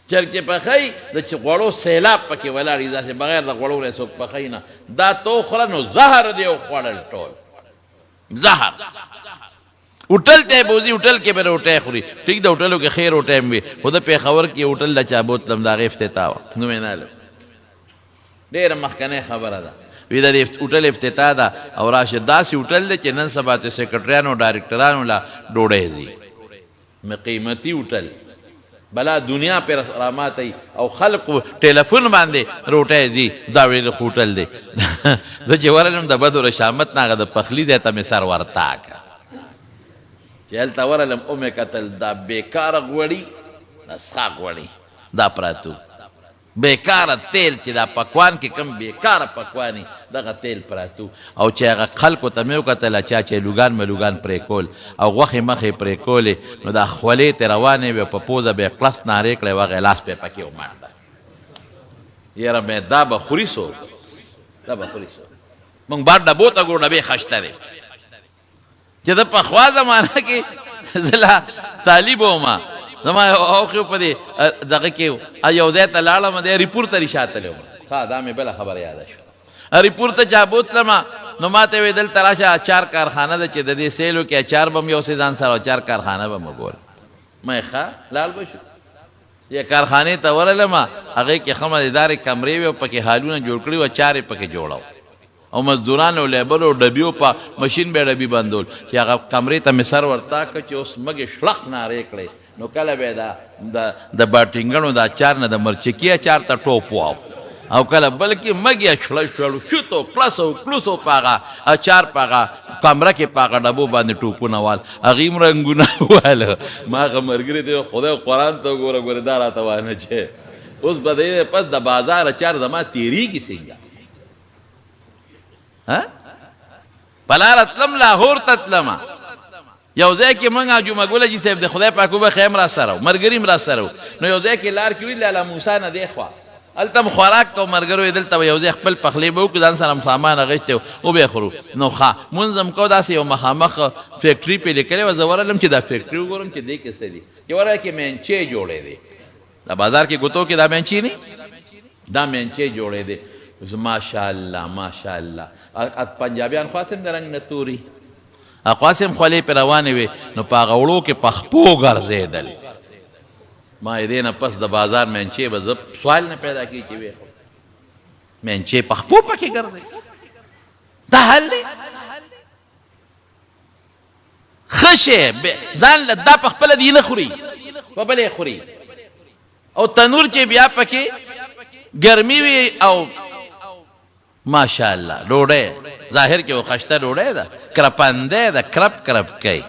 چرګ چې پخوي د چې غوړو سیلاب پکې ولاړ وي، داسې بغیر د غوړو نه څوک پخوي نه، دا ته وخوره نو زهر دې وخوړل، ټول زهر. هوټل ته یې بوځي، هوټل کې به روټۍ خوري، ټیک ده هوټلو کې ښې روټۍ هم وي، خو د پېښور کې هوټل له چا بوتلم د هغې افتتاح وه، نوم یې نه اخلم، ډېره مخکنۍ خبره ده، وی د دې هوټل افتتاح ده او راشه، داسې هوټل دی چې نن سبا ته سیکرټریانو ډایرکټرانو له ډوډۍ ځي، قیمتي هوټل، بلا دنیا پر راماته او خلق ټلیفون باندې روټۍ ځي، دا ډېر ښه هوټل دی. زه چې ورغلم د بدو رشامت نه هغه د پخلي ځای ته مې سر ورتا کړ، چې هلته ورغلم ومې کتل دا بېکاره غوړي، دا څښاک غوړي دا پراتو بیکاره تیل چې دا پکوان کې کوم بیکاره پکوانی دغه تیل پراتو، او چې هغه خلکو ته مې وکتل چا چې لوګان ملوګان پرې کول او غوښې مخې پرې کولې، نو دا خولې ته روانې وې، په پوزه به یې کړس نارې کړې، وغه لاس به یې پکې ومانډه، یاره مې دا به خوري څوک، دا به خوري څوک؟ مونږ بار ډبو ته ګورو، ډبې خشته دی. چې د پخوا زمانه کې زه لا طالب وم، زما یو اوښ په دې دغه کې یو ځای ته لاړم، دی ریپور ته رشا تللی وم. ښه دا مې بله خبره یاده شوه، ریپور ته چا بوتلم نو ما ته ویې دلته راشه، اچار کارخانه ده چې د دې سیلو کې اچار به م یوسې ځان سره، اچار کارخانه به م وګورم. ما یې ښه لاړ به شو، یې کارخانې ته ورغلم، هغې کې ښه مزېدارې کمرې وې او پکې هالونه جوړ کړي وو، اچار یې پکې جوړاوه او مزدورانو لیبرو ډبیو په مشین به ډبي بندول. چې هغه کمرې ته مې سر ورتا کړ چې اوس مګې شړق نارې کړې، نو کله به دا د باټینګڼو د اچار نه د مرچکي اچار ته ټوپ واو، او کله بلکې مګې شړ شړ شوتو کلس او کلوسو په هغه اچار په هغه کمره کې په هغه ډبو باندې ټوپونه وال، هغې هم رنګونه وال. ما هغه ملګري ته خدای قرآن ته وګوره، ګوره دا راته وانه چې اوس به دې پس د بازار اچار زما تېرېږي څنګه؟ ها په لاره تلم، لاهور ته تلم، یو ځای کې مونږ جمعه ګل جي صاحب د خدای پاک وبخښي هم راسره و، ملګري هم راسره و، نو یو ځای کې لار کې ویل لالا موسی نه دی خوا هلته هم خوراک کوو، ملګرو یې دلته به یو ځای خپل پخلی به وکړو، ځان سره هم سامان اخیستی و، وبه یې خورو. نو ښه مونځ هم کوو، داسې یو مخامخ فیکټري پرې لیکلې وه، زه ورغلم چې دا فیکټري وګورم چې دې کې څه دي، چې ورغلم کې مینچې جوړېدې، دا بازار کې ګوتو کې دا مینچې نه دا مینچې جوړېدې، ماشاءالله ماشاءالله، پنجابیان خو هسې هم د رنګ نه توري، خو هسې هم خولې پرې روانې وې، نو په هغه وړو کې په خپو ګرځېدل. ما یې دې نه پس د بازار مینچې به زه سوال نه پیدا کېږي چې ویې خورم، مینچې په خپو پکې ګرځي، دا حل دی؟ ښه شی ځان له دا په خپله دی نه خوري، په بل یې خوري، او تنور چې بیا پکې ګرمي وي او ماشاءالله ډوډۍ ظاهر کې خشته ډوډۍ ده، کرپندی ده، کرپ کرپ کوي،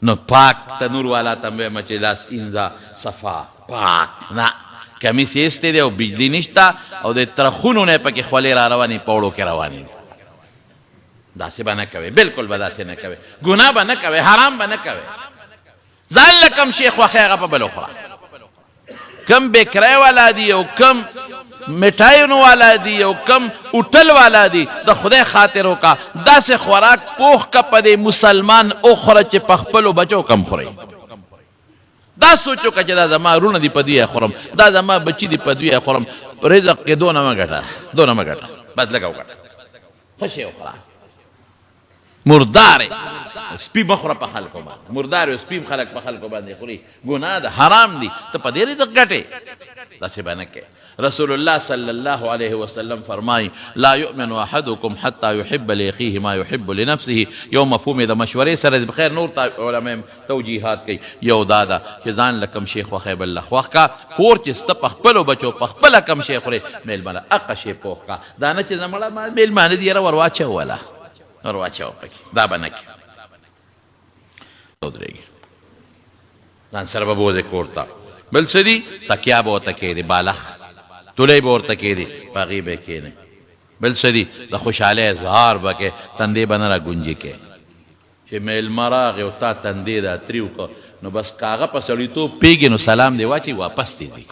نو پاک تنور والا ته وایم چې لاس اینځه صفا پاک نه کمیس یې ایستی دی او بجلي نشته او د ترخونو نه پکې خولې را روانې په اوړو کې روانې دي. داسې به نه کوې، بالکل به داسې نه کوې، ګناه به نه کوې، حرام به نه کوې، ځان له کوم شی خوښې هغه په بل وخوره. کم بیکری والا دی او کم مټایونو والا دی او کم هوټل والا دی، د خدای خاطر وکا داسې خوراک پوخ که په دې مسلمان وخوره چې په خپلو بچو کم خوري. دا سوچ وکړه چې دا زما وروڼه دي په دوی یې خورم، دا زما بچي دي په دوی یې خورم، رزق کې دونه مه ګټه، دونه مه ګټه، بس لږه وګټه، ښه شی وخوره. مردار سپي مه خوره په خلکو باندې، مردار او سپي هم خلک په خلکو باندې خوري، ګناه ده، حرام دي، ته په دې رزق ګټې؟ داسې به نه کوې. رسول الله صلی الله علیه وسلم فرمایي، لا یؤمن احدکم حتی یحب لاخیه ما یحب لنفسه. یو مفهوم یې د مشورې سره دی، خیر نور علما یې توجیهات کوي. یو دا ده چې ځان له کوم شی خوښی بل له خوښ کا، کور چې سته په خپلو بچو په خپله کوم شی خورې مېلمه له هقه شی پوخ کا، دا نه چې زمړه ما مېلمانه دي یاره ور واچوله ور واچوه پکې، دا به نه کوې. ودرېږي ځان سره به بوځې کور ته. بل څه دي، تکیا به ورته کېږدې، بالښت تولۍ به ورته کېږدې، په هغې به یې کښېنې. بل څه دي، د خوشحالۍ اظهار به کوې، تندې به نه راګونجې کوې. چې مېلمه راغی او تا تندې دا تریو کړ، نو بس که هغه په سړیتوب پوهېږي نو سلام دې واچوي، واپس دې ځي.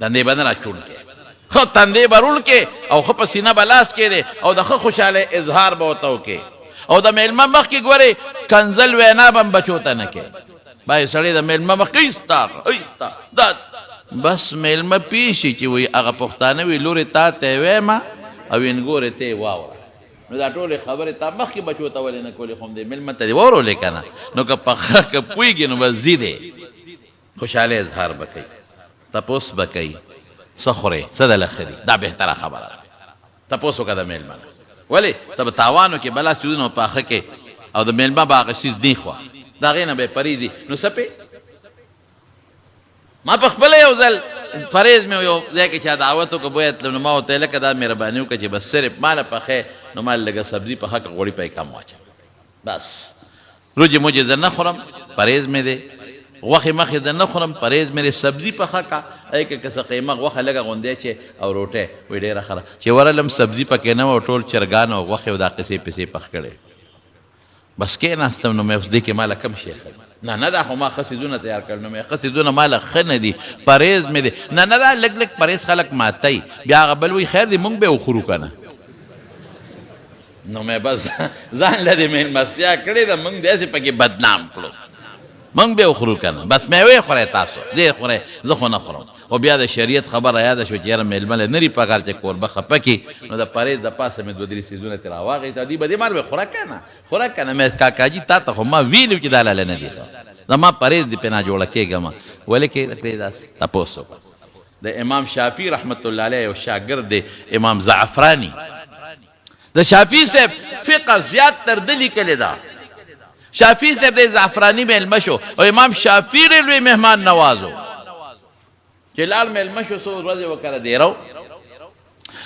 تندې به نه راچوڼ کې، ښه تندې به روڼ کې او ښه په سینه به لاس کېدې او د ښه خوشحالۍ اظهار به ورته وکې. او د مېلمه مخکې ګورې کنځل وینا به هم بچو ته نه کې. بعضې سړی د مېلمه مخکې ایستا ایستا دا بس مېلمه پوه شي چې وایي هغه پښتانه وي لورې تا ته یې وایم او وینګورې ته یې واوره. نو دا ټولې خبرې تا مخکې بچو ته ولې نه کولې، خو همدې مېلمه ته دې واورولې که نه؟ نو که په ښه که پوهېږي نو بس ځي دی. خوشحالۍ اظهار به کوي، تپوس به کوي، څه خورې، څه دله ښه دي، دا بهتره خبره ده. تپوس وکړه د مېلمه نه، ولې ته به تاوان وکړې، بلا څیزونه به پاخه کړې او د مېلمه به هغه څیز نی خوښ، د هغې نه به یې پرېږدي، نو څه پې؟ ما په خپله یو ځل پرېز مې یو ځای کې چا دعوت وکړ، بویه تلم، نو ما ورته ویل لکه دا مهرباني وکړه چې بس صرف ما له پخې، نو ما له لږه سبزي پخه کړه، غوړي پکې کم واچوه. بس روجې موجې زه نه خورم، پرهیز مې دی. غوښې مخې زه نه خورم، پرهیز مې دی. سبزي پخه کا، ای که که څه قیمه غوښه لږه غوندې چې او روټۍ، وایي ډېره ښه ده. چې ورغلم سبزي پکې نه وه او ټول چرګان او غوښې او دا قصې پسې پخ کړې. بس کېناستم، نو مې اوس دې کې ماله کوم شی ښه دي؟ نه نه دا خو ما ښه څیزونه تیار کړل، نو مې ښه څیزونه ماله ښه نه دي، پرهیز مې دی. نه نه دا لږ لږ پرهیز خلک ماتوي. بیا هغه بل وایي خیر دی موږ به یې وخورو که نه. نو مې بس ځان له دې مېلمستیا کړې ده، موږ دې هسې پکې بدنام کړو، موږ به وخورو که نه؟ بس مې ویې خورئ تاسو، زه یې خورئ، زه خو نه خورم. خو بیا د شریعت خبره یاده شوه چې یاره مېلمه له نه لري پکار چې کوربه خپه کړي، نو د پرهېز د پاسه مې دوه درې څیزونه ترې راواخیستل، دوی به دې مال وایي خوره که نه، خوره که نه. مې کاکاجي تا ته خو ما ویلي چې دا لاله نه دي ښه، زما پرهېز دې پرې ناجوړه کېږه مه، ولې کړې داسې؟ تپوس وکړه. د امام شافعي رحمة الله علیه یو شاګرد دی امام زعفراني، د شافعي صاحب فقه زیات تر ده لیکلې ده. شافعي صاحب د زعفراني مېلمه شو او امام شافعي ډېر لوی مهمان نواز و. چې لاړ مېلمه شو، څو ورځې وکړه دېره و.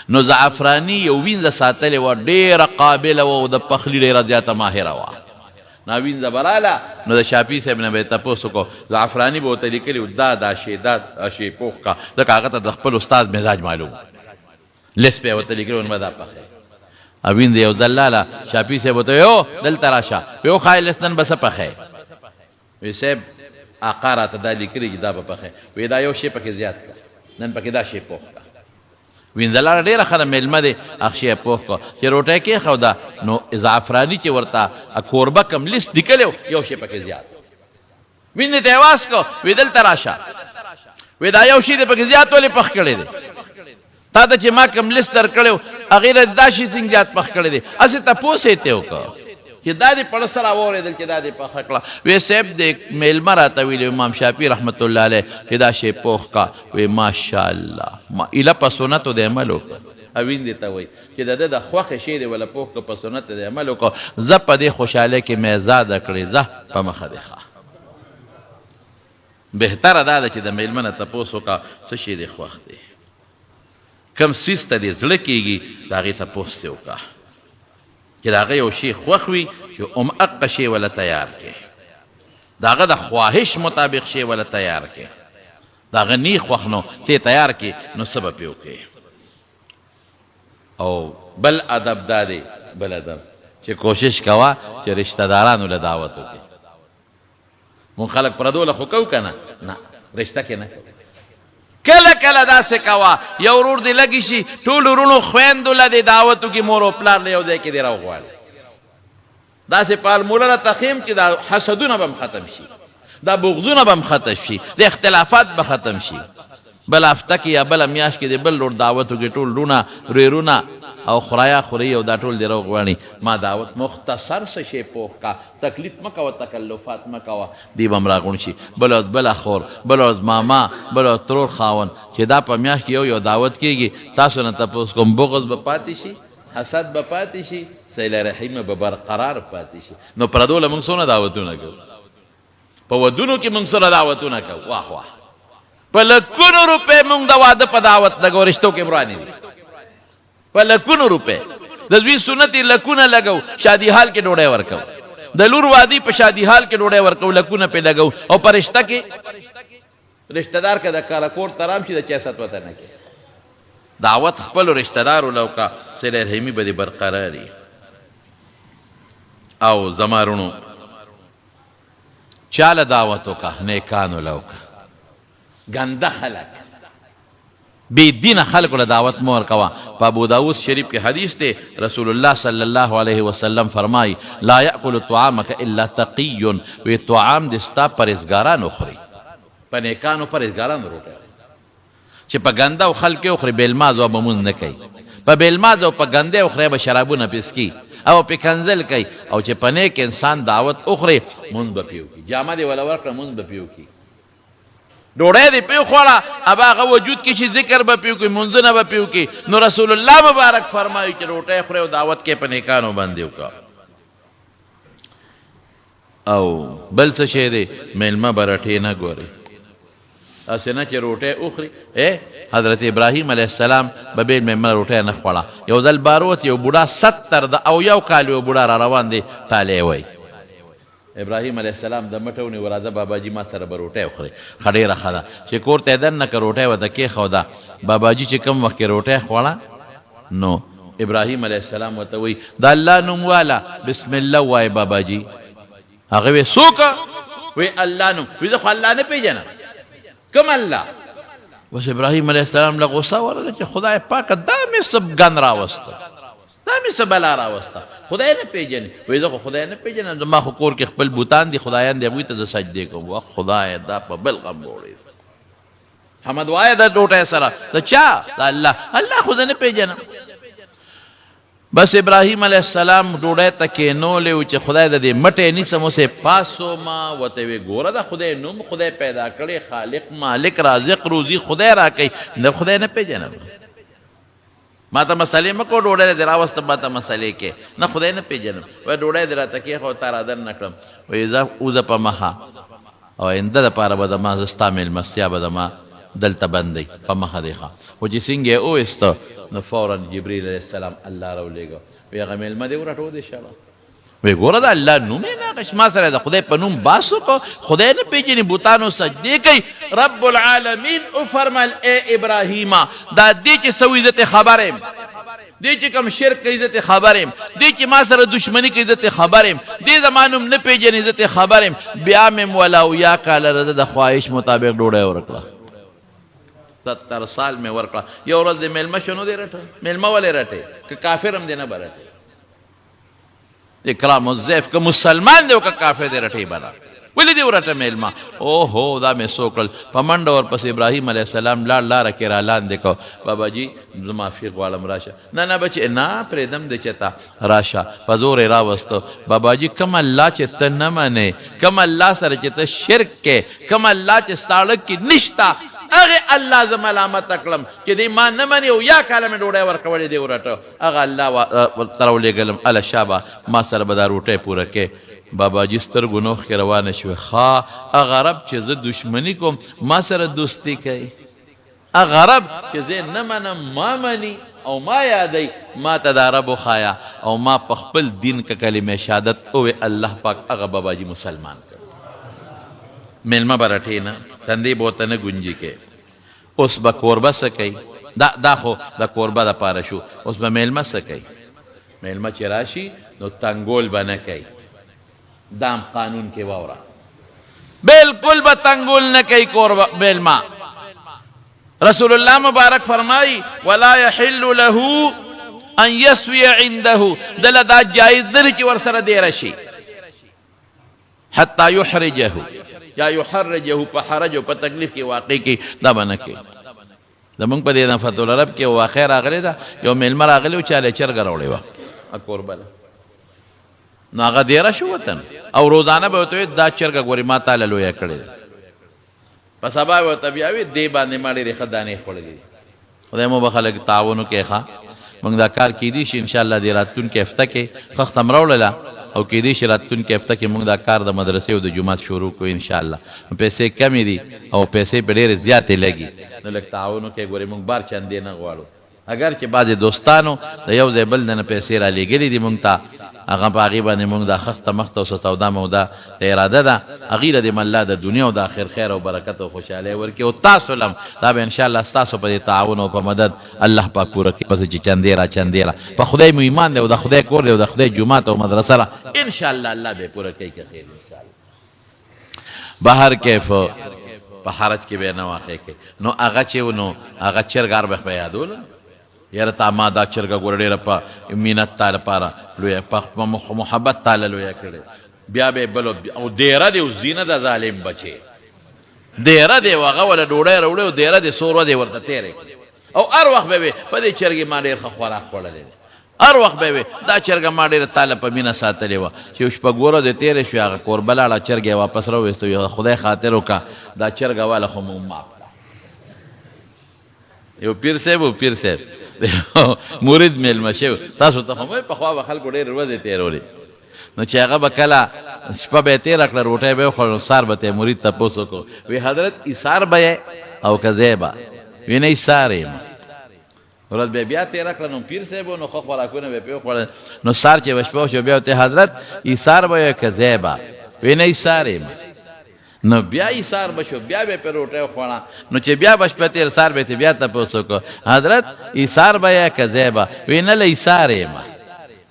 نو زعفراني یو وینځه ساتلې وه، ډېره قابله وه او د پخلي ډېره زیاته ماهره وه. نا وینځه به راله، نو د شافعي صاحب نه به یې تپوس وکړو، زعفراني به ورته لیکلي وو دا دا شی دا دا شی پوخ کا، ځکه هغه ته د خپل استاد مزاج معلوم و. لست به یې ورته لیکلی و، نو به دا پخوي. او وینځه یو ځل لاله، شافعي صاحب ورته وایي، او دلته راشه، وایي وښایه لست نن به څه پخوې؟ وایي صاحب آقا راته دا لیکلي چې دا به پخوې. وایي دا یو شی پکې زیات کړه، نن پکې دا شی پوخ کړه. وینځه لاړه، ډېره ښه ده، مېلمه دی، هغه شی یې پوخ کړ. چې روټۍ کېښوده، نو زعفراني چې ورته کوربه کوم لست لیکلی و، یو شی پکې زیات و. وینځې ته یې واز کړ، وی دلته راشه، وی دا یو شی دې پکې زیات ولې پخ کړی دی؟ تا ته چې ما کوم لست درکړی و هغې نه دا شی څنګه زیات پخ کړی دی؟ هسې تپوس یې ترې وکړ چې دا دې پړه څه راواورېدل چې دا دې پخه کړه؟ وی صاحب دې مېلمه راته ویلي امام شافعي رحمت الله علیه چې دا شی پوخ کا. وی ماشاءالله، ما ایله په سنتو دې عمل وکړ. اویندې ته وایي چې د ده د خوښې شی دې وله پوخ کړ، په سنت دې عمل وکړ، ځه په دې خوشحالۍ کې مې ازاده کړې، ځه په مخه دې ښه. بهتره دا ده چې د مېلمه نه تپوس وکړه څه شی دې خوښ دی، کوم څیز ته دې زړه کېږي، د هغې تپوس دې وکړه چې د هغه یو شی خوښ وي چې هماغه شی وله تیار کړې، د هغه د خواهش مطابق شی وله تیار کړې، د هغه نی خوښ نو ته تیار کړې نو څه به پرې وکړې. او بل ادب دا دی، بل ادب چې کوشش کوه چې رشتہ دارانو له دعوت وکړي. مونږ خلک پردو له خو کوو که نه؟ نه، رشته کې نه کوو. کله کله داسې کوه، یو ورور دې لګي شي، ټول وروڼو خویندو له دې دعوت وکړي، مور او پلار له یو ځای کې دې راوغواړي. داسې پالموله راته ښیم چې دا حسدونه به هم ختم شي، دا بغضونه به هم ختم شي، دا اختلافات به ختم شي. بله هفته کې یا بله میاشت کې دې بل لور دعوت وکړي، ټول وروڼه، ورېرونه او خرایا خوري او دا ټول دې راوغواړي، ما دعوت مختصر څه شی پوخ کا، تکلیف مه کوه، تکلفات مه کوه، دوی به هم راغونډ شي، بله ورځ بله خور، بله ورځ ماما، بله ورځ ترور خاوند، چې دا په میاشت کې یو یو دعوت کېږي، تاسو نه تپوس کوم، بغض به پاتې شي؟ حسد به پاتې شي؟ صله رحمي به برقرار پاتې شي؟ نو پردو له موږ څونه دعوتونه کوو؟ په ودونو کې موږ سره دعوتونه کوو، واه واه، په لکونو روپۍ موږ د واده په دعوت لګو، رشتو کې ورانې دي په لکونو روپۍ، د زوی سنت لکونه لګو، شادي حال کې ډوډۍ ورکو، د لور وادي په شادي حال کې ډوډۍ ورکو، لکونه پې لګو، او په رشته کې رشته دار که د کاره کور ته رام شي د چا ست وته نه کوي. دعوت خپلو رشته دارو له وکړه، صله رحمي به دې برقراري. او زما وروڼو، چاله دعوت وکړه؟ نیکانو له وکړه. ګنده خلک، بی دینه خلکو له دعوت مه ورکوه. په ابو داود شریف کې حدیث دی، رسول الله صلی الله علیه وسلم فرمایي، لا یاکل طعامک الا تقی، وی طعام دې ستا پرهیزګاران وخوري. په نیکانو پرهیزګارانو روټۍ چې په ګنده او خلک یې وخوري، بې لمانځه او به مونځ نه کوي، په بې لمانځه او په ګنده یې وخوري به شرابونه پرې څکي او پرې کنځل کوي، او چې په نیک انسان دعوت وخوري مونځ به پرې وکړي، جامه دې وله ورکړه مونځ به پرې وکړي، ډوډۍ دې پرې وخوړه ابا هغه وجود کې چې ذکر به پرې وکړي، مونځونه به پرې وکړي. نو رسول الله مبارک فرمایي چې روټۍ خورې او دعوت کې په نیکانو باندې وکړه. او بل څه شی دی، میلمه به رټې نه ګوري، هسې نه چې روټۍ وخوري. ای حضرت ابراهیم علیه السلام به بې میلمه روټۍ نه خوړه. یو ځل باروت یو بوډا 70 د او یو کال یو بوډا را روان دی، ټالی وایي. ابراهیم علیه السلام د مټه ونیوه، راځه باباجي ما سره به روټۍ وخورې. ښه ډېره ښه ده. چې کور ته یې دننه کړه، روټۍ ورته کېښوده. باباجي چې کوم وخت کې روټۍ خوړه نو ابراهیم علیه السلام ورته وایي، د الله نوم واله، بسم الله ووایه باباجي. هغه وایي، څوک؟ وایي، الله نوم. وایي، زه خو الله نه پېژنم، کوم الله؟ بس ابراهیم علیه السلام له غوسه ورغله چې خدای پاکه دا مې څه ګند راوسته، دا مې څه بلا راوسته، خدای نه پېژنې؟ وایي، زه خو خدای نه پېژنم، زما خو کور کې خپل بوتان دي، خدایان دي، هغوی ته زه سجدې کوم. وه خدایه، دا په بل غم وړي. حمد وایه د ټوټه سره د چا؟ د الله. الله خو زه نه پېژنم. بس ابراهیم علیه السلام ډوډۍ ته کېنولی و چې خدای د دې مټی نیسم، اوس یې پاسو ما ورته وی، ګوره د خدای نوم خدای پیدا کړی، خالق مالک رازق روزي خدای راکوي، نه خدای نه پېژنم، ما ته مسلې مه کوه، ډوډۍ دې راوسته ما ته مسلې کې، نه خدای نه پېژنم. وایي ډوډۍ دې راته کېښوده، تا را دننه کړم. وایي ځه وځه په مخه، او آینده دپاره به زما زه ستا مېلمستیا به زما دلته بندوي، په مخه دې ښه. خو چې څنګه یې وویسته نو فورا جبریل علیه السلام الله راولېږه، وایي هغه مېلمه دې ورټو دې شړه. وی ګوره د الله نوم یې نه اخیست، ما سره د خدای په نوم بحث وکړ، خدای نه پېژني، بتانو سجدې کوي. رب العالمین وفرمایل، ای ابراهیمه، دا دې چې څه وایي زه ترې خبر یم، دې چې کوم شرک کوي زه ترې خبر یم، دې چې ما سره دښمني کوي زه ترې خبر یم، دې زما نوم نه پېژني زه ترې خبر یم. بیا مې هم ولا اویا کاله د ده د خواهش مطابق ډوډۍ ورکړه، 70 سال مې ورکړه. یو ورځ دې مېلمه شو نو دې رټه، مېلمه ولې رټې؟ که کافر هم دې نه به رټې. اکرام الضیف، که مسلمان دی او که کافر دی رټې بلا، ولې دې ورټه میلمه؟ اوهو دا مې څه وکړل. په منډه ورپسې ابراهیم علیه السلام لاړ، لاره کې را لاندې کړ، بابا جي زه معافي غواړم راشه. نه نه بچې نه پرېږدم دې چې ته راشه. په زور یې راوسته. بابا جي کوم الله چې ته نه منې، کوم الله سره چې ته شرک کې، کوم الله چې ستا اړک کې نشته، هغه الله زه ملامت کړم چې دی ما نه مني او یا کاله مې ډوډۍ ورکولې دی ورټه. هغه الله ورته راولېږلم، هله شابه ما سره به دا روټۍ پوره کې. باباجي سترګو نه اوښکې روانې شوې، ښا هغه رب چې زه دښمني کوم ما سره دوستي کوي، هغه رب چې زه نه منم ما مني او ما یادوي، ما ته دا رب وښایه او ما په خپل دین که کلمه شهادت ووې، الله پاک هغه باباجي مسلمان کړ. مېلمه به رټې نه، تندې به ورته نه ګونجي کې. اوس به کوربه څه کوي؟ دا دا خو د کوربه لپاره شو، اوس به مېلمه څه کوي؟ مېلمه چې راشي نو تنګول به نه کوي، دا هم قانون کې واوره، بالکل به تنګول نه کوي کوربه مېلمه. رسول الله مبارک فرمایي، ولا يحل له ان يسوي عنده، دله دا جایز نه چې ورسره دېره شي، حتی يحرجه یا يحرجه، په حرج او په تکلیف کې واقع کی، دا به نه کوي. زمونږ په دې نفحة العرب کې یو واقعه راغلې ده، یو مېلمه راغلی و، چا له یې چرګه راوړې وه کوربه له، نو هغه دېره شو وطن او روزانه به ورته ویل دا چرګه ګورې ما تاله لویه کړې ده. په سبا به ورته بیا وي دې باندې ما ډېرې ښه دانې خوړلې دي. خدای مو بخښه لږ تعاون وکړئ ښه موږ دا کار کیدی شي ان شاء الله د راتلونکي هفته کې خښته هم راوړله او کیدی شي راتلونکي هفته کې موږ دا کار د مدرسې او د جومات شروع کړو ان شاء الله. پیسې کمې دي او پیسې په ډېرې زیاتې لګي، نو لږ تعاون وکړئ. ګورئ موږ بار چندې نه غواړو، اګر چې بعضې دوستانو د یو ځای بل نه پیسې رالیږلې دي مونږ ته، هغه په هغې باندې مونږ دا خښته مخته او څه سودا مودا ته اراده ده، هغوی له دې الله د دنیا او د آخر خیر او برکت او خوشحالۍ ورکړي او تاسو له هم دا به انشاءالله ستاسو په دې تعاون او په مدد الله پاک پوره کړي. پسې چې چندې را چندې را په خدای مو ایمان دی او د خدای کور دی او د خدای جومات او مدرسه را انشاءالله الله به پوره کوي که خیر انشاءالله. بهر کیف په حرج کې به نه واقع کوي، نو هغه چې نو هغه چرګ هر وخت به یادول، یاره تا ما دا چرګه ګوره ډېره په مینت تا لپاره لویه په محبت تا له لویه کړې، بیا به یې بل او دېره دی او زینه ده ظالم بچې دېره دی او هغه وله ډوډۍ راوړې او دېره دی څو ورځې ورته تېرې کړې او هر وخت به وي په دې چرګې ما ډېر ښه خوراک خوړلی دی، هر وخت به وې دا چرګه ما ډېره تاله په مینه ساتلې وه، چې یو شپږ ورځې تېرې شوې هغه کوربه لاړه چرګه یې واپس راوویسته، وی خدای خاطر وکړه دا چرګه واله خو مونږ معاف کړه. یو پیر صاحب و، پیر صاحب مرید مېلمه شوی، تاسو ته خو مې پخوا به خلکو ډېرې ورځې تېرولې، نو چې هغه به کله شپه به یې تېره کړه روټۍ به یې وخوړه، نو سهار به ته مرید تپوس وکړو، وی حضرت ایثار به یې او که زه به؟ وی نه ایثار یم. ورځ به بیا تېره کړه، نو پیر صاحب و، نو ښه خوراکونه به یې پرې وخوړل، نو سهار چې به شپه وشوه بیا ورته حضرت ایثار به یې که زه به؟ وی نه ایثار یم. نو بیا ایثار به شو، بیا به یې پرې روټۍ وخوړه، نو چې بیا به شپه تېر سهار به یې ترې بیا تپوس وکړو، حضرت ایثار به یې که زه به؟ وی نه له ایثار یم.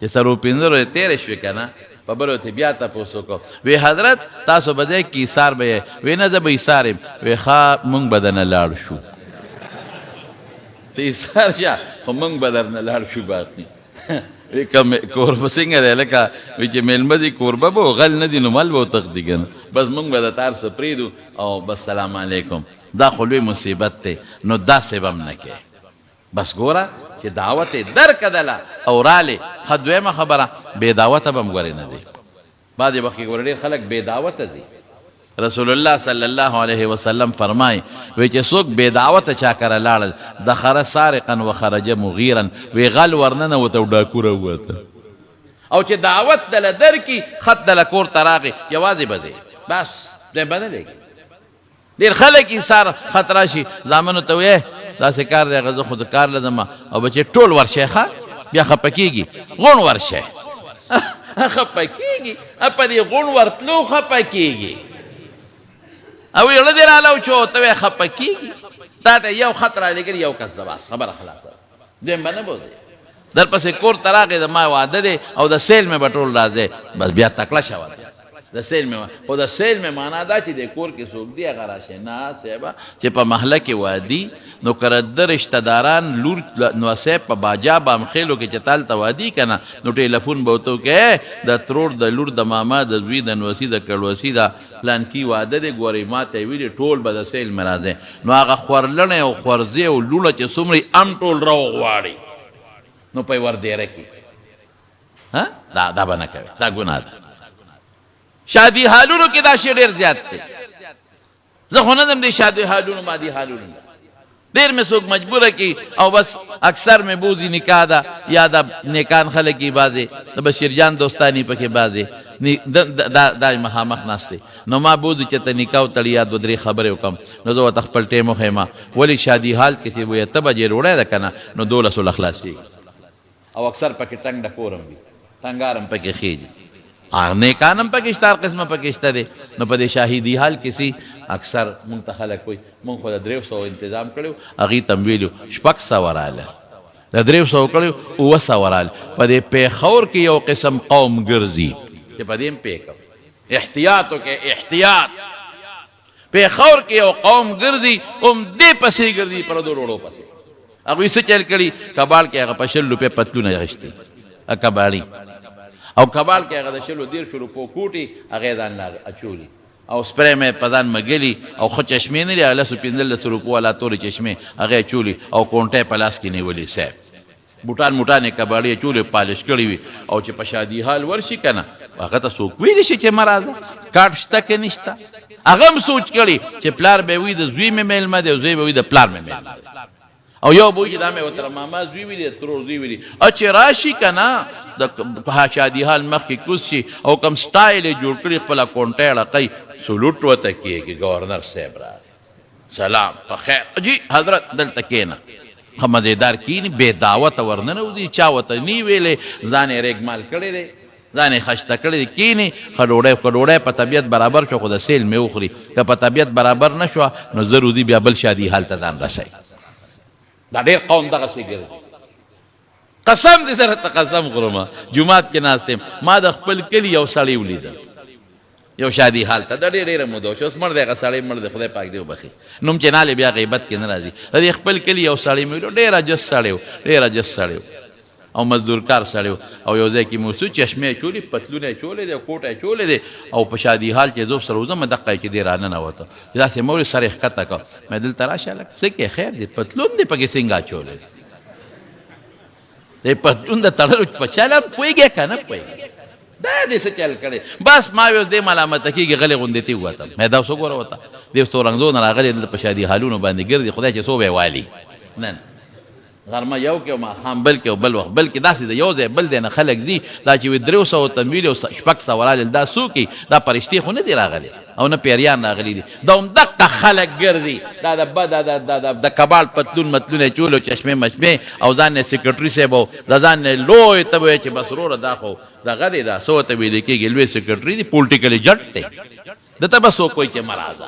چې څلور پنځه ورځې تېرې شوې که نه، په بل ورځ بیا تپوس وکړو، وی حضرت تاسو به ځئ که ایثار به یې؟ وی نه زه به ایثار یم. وی ښه مونږ به درنه لاړ شو، ته ایثار شه خو مونږ به درنه لاړ شو. باقي وی کوم کوربه څنګه دی، لکه وی چې مېلمه دي کوربه به غل نه دي نو مل به وتښتي که نه، بس مونږ به د تار څه پرېږدو او بس سلام علیکم. دا خو لوی مصیبت دی، نو داسې به هم نه کوې. بس ګوره چې دعوت یې درکدله او رالې. ښه دویمه خبره، بې دعوته به هم ګورې نه دی. بعضې وخت کې ګوره ډېر خلک بې دعوته دي. رسول الله صلی الله علیه وسلم فرمای وی چې څوک بې دعوته چا کره لاړل، دخل سارقا وخرج مغیرا، وی غل ورننوته او ډاکو راووته. او چې دعوت دله درکي، خط دله کور ته راغی، یوازې به ځې، بس ځای به نه لګي. ډېر خلک ایثار خط راشي زامنو ته وایي داسې کار دی، هغه زه خو د کار له ځم او بچې ټول ورشئ، ښه بیا خفه کېږي، غوڼ ورشئ خفه کېږي، په دې غوڼ ورتلو خفه کېږي او یې دې راله وچو ته وایې خفه کېږي. تا ته یو خط رالیږلی یو کس ده، بس خبره خلاصه، دویم به نه بوځې. درپسې کور ته راغی د ما واده دی او د سیل مې به ټول راځی، بس بیا تکړه شه ورته د سیل مې. خو د سیل مې معنا دا چې د کور کې څوک دی هغه راشه، نه صاحبه چې په محله کې وادي نو که د رشته داران لور نو صاحب په باجا بامخېلو کې چې تالته وادي که نه، نو ټیلیفون به ورته وکړي، د ترور د لور د ماما د زوی د نوسي د کړوسي د پلانکي واده دی، ګورئ ما ته یې ویلي ټول به د سیل مې راځی. نو هغه خورلڼی او خورزې او لوڼه چې څومره یې هم ټول راوغواړي نو په ور دیره کی ها، دا دا به نه کوي، دا ګناه ده. شادي حالونو کې دا شی ډېر زیات دی. زه خو نه ځم دې شادي حالونو مادي حالونو، ډېر مې څوک مجبوره کی او بس اکثر مې بوزي نکاح ده یا د نیکان خلک یې بعضې د بشیر جان دوستانی پکې بعضې دا دا مخامخ ناست دی، نو ما بوزي چې ته نکاح وتړي یا دوه درې خبرې وکړم، نو زه ورته خپل ټیم وښیم. ولې شادي حال کې چې وایي اته بجې ډوډۍ ده که نه، نو دولسو له خلاصېږي او اکثر پکې ټنګ ډکور هم وي، ټنګار هم پکې خېږي، نیکان هم پکې شته، هر قسمه پکې شته دی. نو په دې شاهدي حال کې سي اکثر مونږ ته خلک وایي مونږ خو د 300 انتظام کړی، هغوی ته هم ویلي 600 راله، د 300 کړی 700 راله. په دې پېښور کې یو قسم قوم ګرځي چې په دې هم پې کوم احتیاط وکړئ، احتیاط. پېښور کې یو قوم ګرځي هم دې پسې ګرځي پردو ډوډو پسې. هغوی څه چل کړي، کباړ کې هغه په 20 روپۍ پتلونه اخیستي کباړي، او کباړ کې هغه د 20 30 روپو کوټې هغه یې ځان له اچولي. او سپری مې په ځان مګلي او ښه چشمې نه دي، هغه لسو پنځلسو روپو والا تورې چشمې هغه یې اچولي او کونټه یې په لاس کې نیولې صاحب. بوټان موټان یې کباړي اچولي پالش کړي وي او چې په شادي حال ورشي که نه، هغه ته څوک ویلی شي چې مه راځه، کارت شته که نشته؟ هغه هم سوچ کړي چې پلار به وي د زوی مې مېلمه دی او زوی به وي د پلار مې مېلمه دی. او یو به وي چې دا مې تر ماما زوی وي دی، ترور زوی وي دی. او چې راشي که نه د شادي حال مخکې کوز شي او کوم سټایل یې جوړ کړي، خپله کونټه یې ړقوي، سلوټ ورته کېږي، ګورنر صاحب راغی، سلام په خیر جی حضرت، دلته کېنه. ښه مزېدار کېني، بې دعوته ورننوځي، چا ورته نه ویلی، ځان یې رېګمال کړی دی، ځان یې خشته کړی دی، کېني. ښه ډوډۍ، که ډوډۍ په طبیعت برابر شوه خو د سیل مې وخوري، که په طبیعت برابر نه شوه نو زر وځي بیا بل شادي حال ته ځان رسوي. دا ډېر قوم دغسې ګرځي. قسم دې سره ته قسم خورم، جومات کې ناست یم، ما د خپل کلي یو سړی ولیدل یو شادي حال ته، د ډېر ډېره موده وشوه، اوس مړ دی، هغه سړی مړ دی، خدای پاک دې وبخښي، نوم چې نه بیا غیبت کې نه راځي. د دې خپل کلي یو سړی مې ولیدل، ډېر عجز سړی و، ډېر عجز سړی و او مزدورکار سړی و، او یو ځای کې مې وسو، چشمې یې چولې، پتلونه یې چولې دی، کوټه یې چولې دی، او په شادي حال چې زه سره وځم دقه یې چې دی راننوته، داسې مې ولید، سر یې ښکته کړ، مې دلته راشه هلکه، څه کې خیر دی، پتلون دې پکې څنګه اچولی دی؟ د پتلون د تړلو په چل هم پوهېږې که نه پوهېږې؟ دا دې څه چل کړی؟ بس ما وې اوس دی ملامته کېږي، غلی غوندې ترې ووتم. مې دا اوس وګوره ورته، دی اوس تورنګزو نه راغلی، دلته په شادي حالونو باندې ګرځي، خدای چې څو به یې والي. نن غرمه یو کې او ماښام بل کې او بل وخت بل کې، داسې د یو ځای بل ځای نه خلک ځي. دا چې وي 300 تمویل او 600 رالل، دا څوک دي؟ دا فرشتې خو نه دي راغلې او نه پیریان راغلي دي، دا همدقه خلک ګرځي. دا د بد د کباړ پتلون متلون یې چول او چشمې مشمې او ځان نه سیکرټري صاحب او د ځان نه لوی ته به چې بس وروره دا خو دغه دی، دا څه ورته ویل کېږي، لوی سیکرټري دی، پولیټیکل ایجنټ دی، ده ته به څوک وایي چې مه راځه.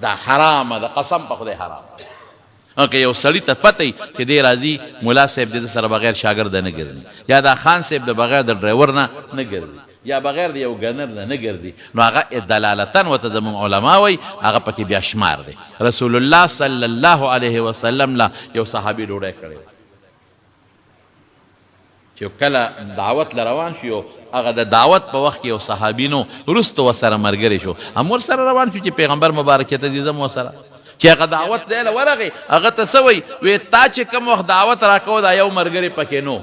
دا حرامه ده، قسم په خدای حرامه ده. او که یو سړي ته پته وي چې دی راځي، ملا صاحب د ده سره بغیر شاګرده نه ګرځي، یا دا خان صاحب د بغیر د ډرایور نه نه ګرځي، یا بغیر د یو ګنر نه نه ګرځي، نو هغه دلالتاً ورته زموږ علما وایي هغه پکې بیا شمار دی. رسول الله صلی الله علیه وسلم له یو صحابي ډوډۍ کړې وه، چې کله دعوت له روان شو، یو هغه د دعوت په وخت کې یو صحابي نو وروسته ورسره ملګری شو، هم ورسره روان شو چې پیغمبر مبارک ته ځي، ځم ورسره. چې هغه دعوت دی له ورغی، هغه ته څه وایي؟ وی تا چې کوم وخت دعوت راکو دا یو ملګری پکې نو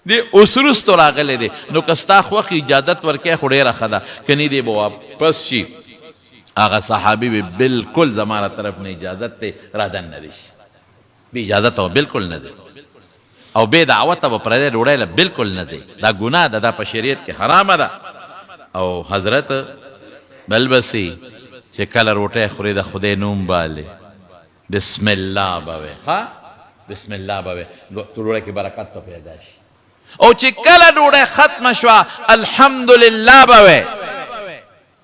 دی، اوس وروسته راغلی دی، نو که ستا خوښ اجازت ورکوې خو ډېره ښه ده، که نه دی به واپس شي. هغه صحابي وی بالکل زما له طرف نه اجازت دی، را دننه دې شي، بې اجازته به بالکل نه دی او بې دعوته به پردی ډوډۍ له بالکل نه دی. دا ګناه ده، دا په شریعت کې حرامه ده. او حضرت بلبسي چې کله روټۍ خوري د خدای نوم بالي، بسم الله به وي، ښه بسم الله به وي، ډوډۍ کې برکت به پیدا شي. او چې کله ډوډۍ ختمه شوه الحمدلله به وي.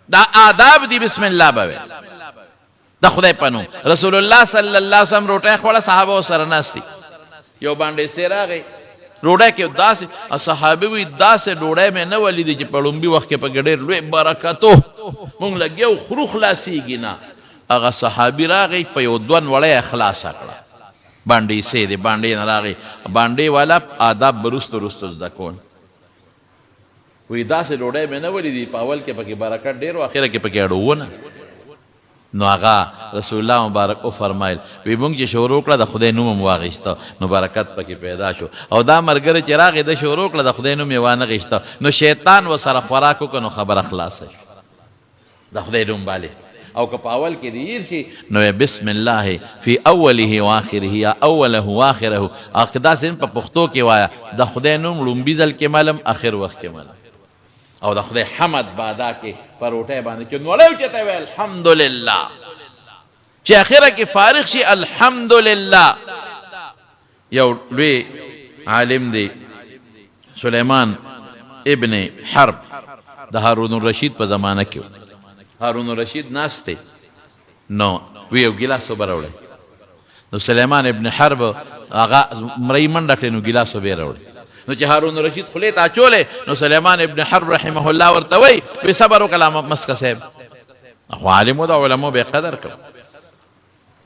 دا آداب دي، بسم الله به وي د خدای په نوم. رسول الله صلی الله علیه وسلم روټۍ خوړه، صحابه سره ناست دي، یو باندې سي راغی ډوډۍ کې داسې، صحابي وي داسې ډوډۍ مې نه ولیدې چې په ړومبي وخت کې پکې ډېر لوی برکت و، مونږ لګیا وو خورو خلاصېږي نه. هغه صحابي راغی په یو دوه نوړه یې خلاصه کړه، باندې سي دی، باندې نه راغی، باندې والا آداب به وروسته وروسته زده کول. وایي داسې ډوډۍ مې نه ولیدې په اول کې پکې برکت ډېر و، اخره کې پکې اړوونه. نو هغه رسول الله مبارک وفرمایل، وی مونږ چې شروع کړه د خدای نوم هم واغیسته نو برکت پکې پیدا شو، او دا ملګری چې راغی ده شروع کړه د خدای نوم یې وانه غیسته نو شیطان ورسره خوراک وکړ نو خبره خلاصه شو. د خدای نوم بالی او که په اول کې دې هیر شي نو بسم الله فی اوله واخره یا اوله واخره، او که داسې هم په پښتو کې وایه د خدای نوم ړومبي ځل کې ملم اخر وخت کې ملم، او د خدای حمد به ادا کې په روټۍ باندې چې نوړی اوچته وی الحمدلله، چې اخره کې فارغ شي الحمدلله. یو لوی عالم دی سلیمان ابن حرب، د هارون الرشید په زمانه کې، هارون الرشید ناست دی نو وی یو ګیلاس اوبه راوړی، نو سلیمان ابن حرب هغه مرۍ منډه کړې نو ګیلاس اوبه یې راوړی، نو چې هارون الرشید خولې ته اچولی نو سلیمان ابن حرب رحمه الله ورته وایي، وی صبر وکړه مسکه صاحب، خو عالم و د علمو به قدر کوم،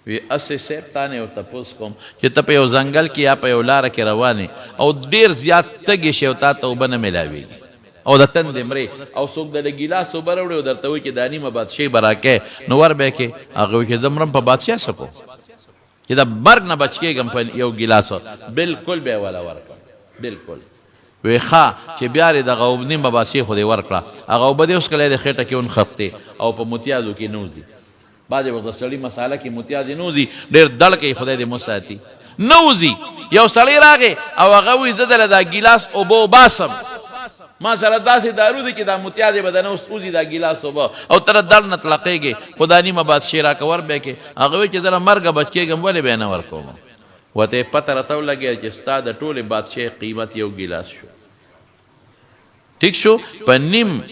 وی اسې صاحب تا نه یو تپوس کوم چې ته په یو ځنګل کې یا په یو لاره کې روان او ډېر زیات تږی شې او تا ته اوبه نه میلاویږي، او د تندې مرې او څوک د ګیلاس اوبه راوړي او درته وایي چې دا نیمه بادشاهي به راکې نو ور به یې کړې. هغه وایي چې زه مرم په بادشاه څه کوم چې د مرګ نه بچ کېږم په یو ګیلاس، بلکل به یې وله ورکړم بلکل. وې ښه چې بیا دې دغه نیمه بادشاهي خو دې ورکړه، هغه اوبه دې وڅښلې د خېټه کې ونښتې او په متیازو کې نه وځي. بعضې وخت د سړي مساله کې متیازې نه وځي، ډېر دړ کوي، خدای دې مو ساتي، نه وځي. یو سړی راغی او هغه وایي زه دله دا ګیلاس اوبه وباسم، ما سره داسې دارو دي چې دا متیازې به دنه اوس وځي دا ګیلاس اوبه او تر دړ نه تلقېږي، خو دا نیمه بادشاهي راکړه ور به یې کړې. هغه وایي چې زه له مرګه بچ کېږم ولې به یې نه ورکوم؟ ورته یې پته راته ولګېده چې ستا د ټولې بادشاهي قیمت یو ګیلاس شو. ټیک شو په نیم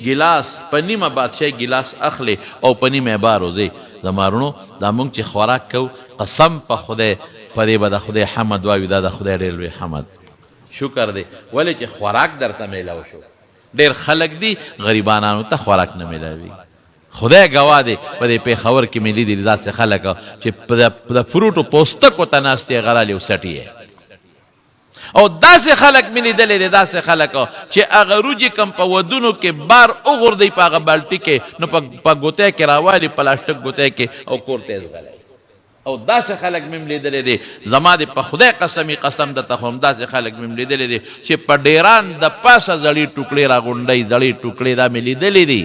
ګیلاس په نیمه بادشاهي ګیلاس اخلې او په نیمه یې بار وځې. زما وروڼو دا مونږ چې خوراک کوو قسم په خدای په دې به د خدای حمد وایو، دا د خدای ډېر لوی حمد شکر دی ولې چې خوراک درته میلاو شو. ډېر خلک دي غریبانانو ته خوراک نه میلاویږي. خدای ګواه دی په دې پېښور کې مې لیدلي داسې خلک چې د فروټو پوستکو ته ناست دي هغه رالي او څټي یې. او داسې خلک مې لیدلې دي داسې خلک چې هغه روجې کم په ودونو کې بار وغورځوي په هغه بالټي کې نو په ګوتې کې راوالي پلاستیک ګوتې کې او کور ته یې ځغلوي. او داسې خلک مې هم لیدلې دي زما دې په خدای قسمي قسم درته خورم داسې خلک مې هم لیدلې دي چې په ډیران د پاسه زړې ټوکړې راغونډوي، زړې ټوکړې دا مې لیدلې دي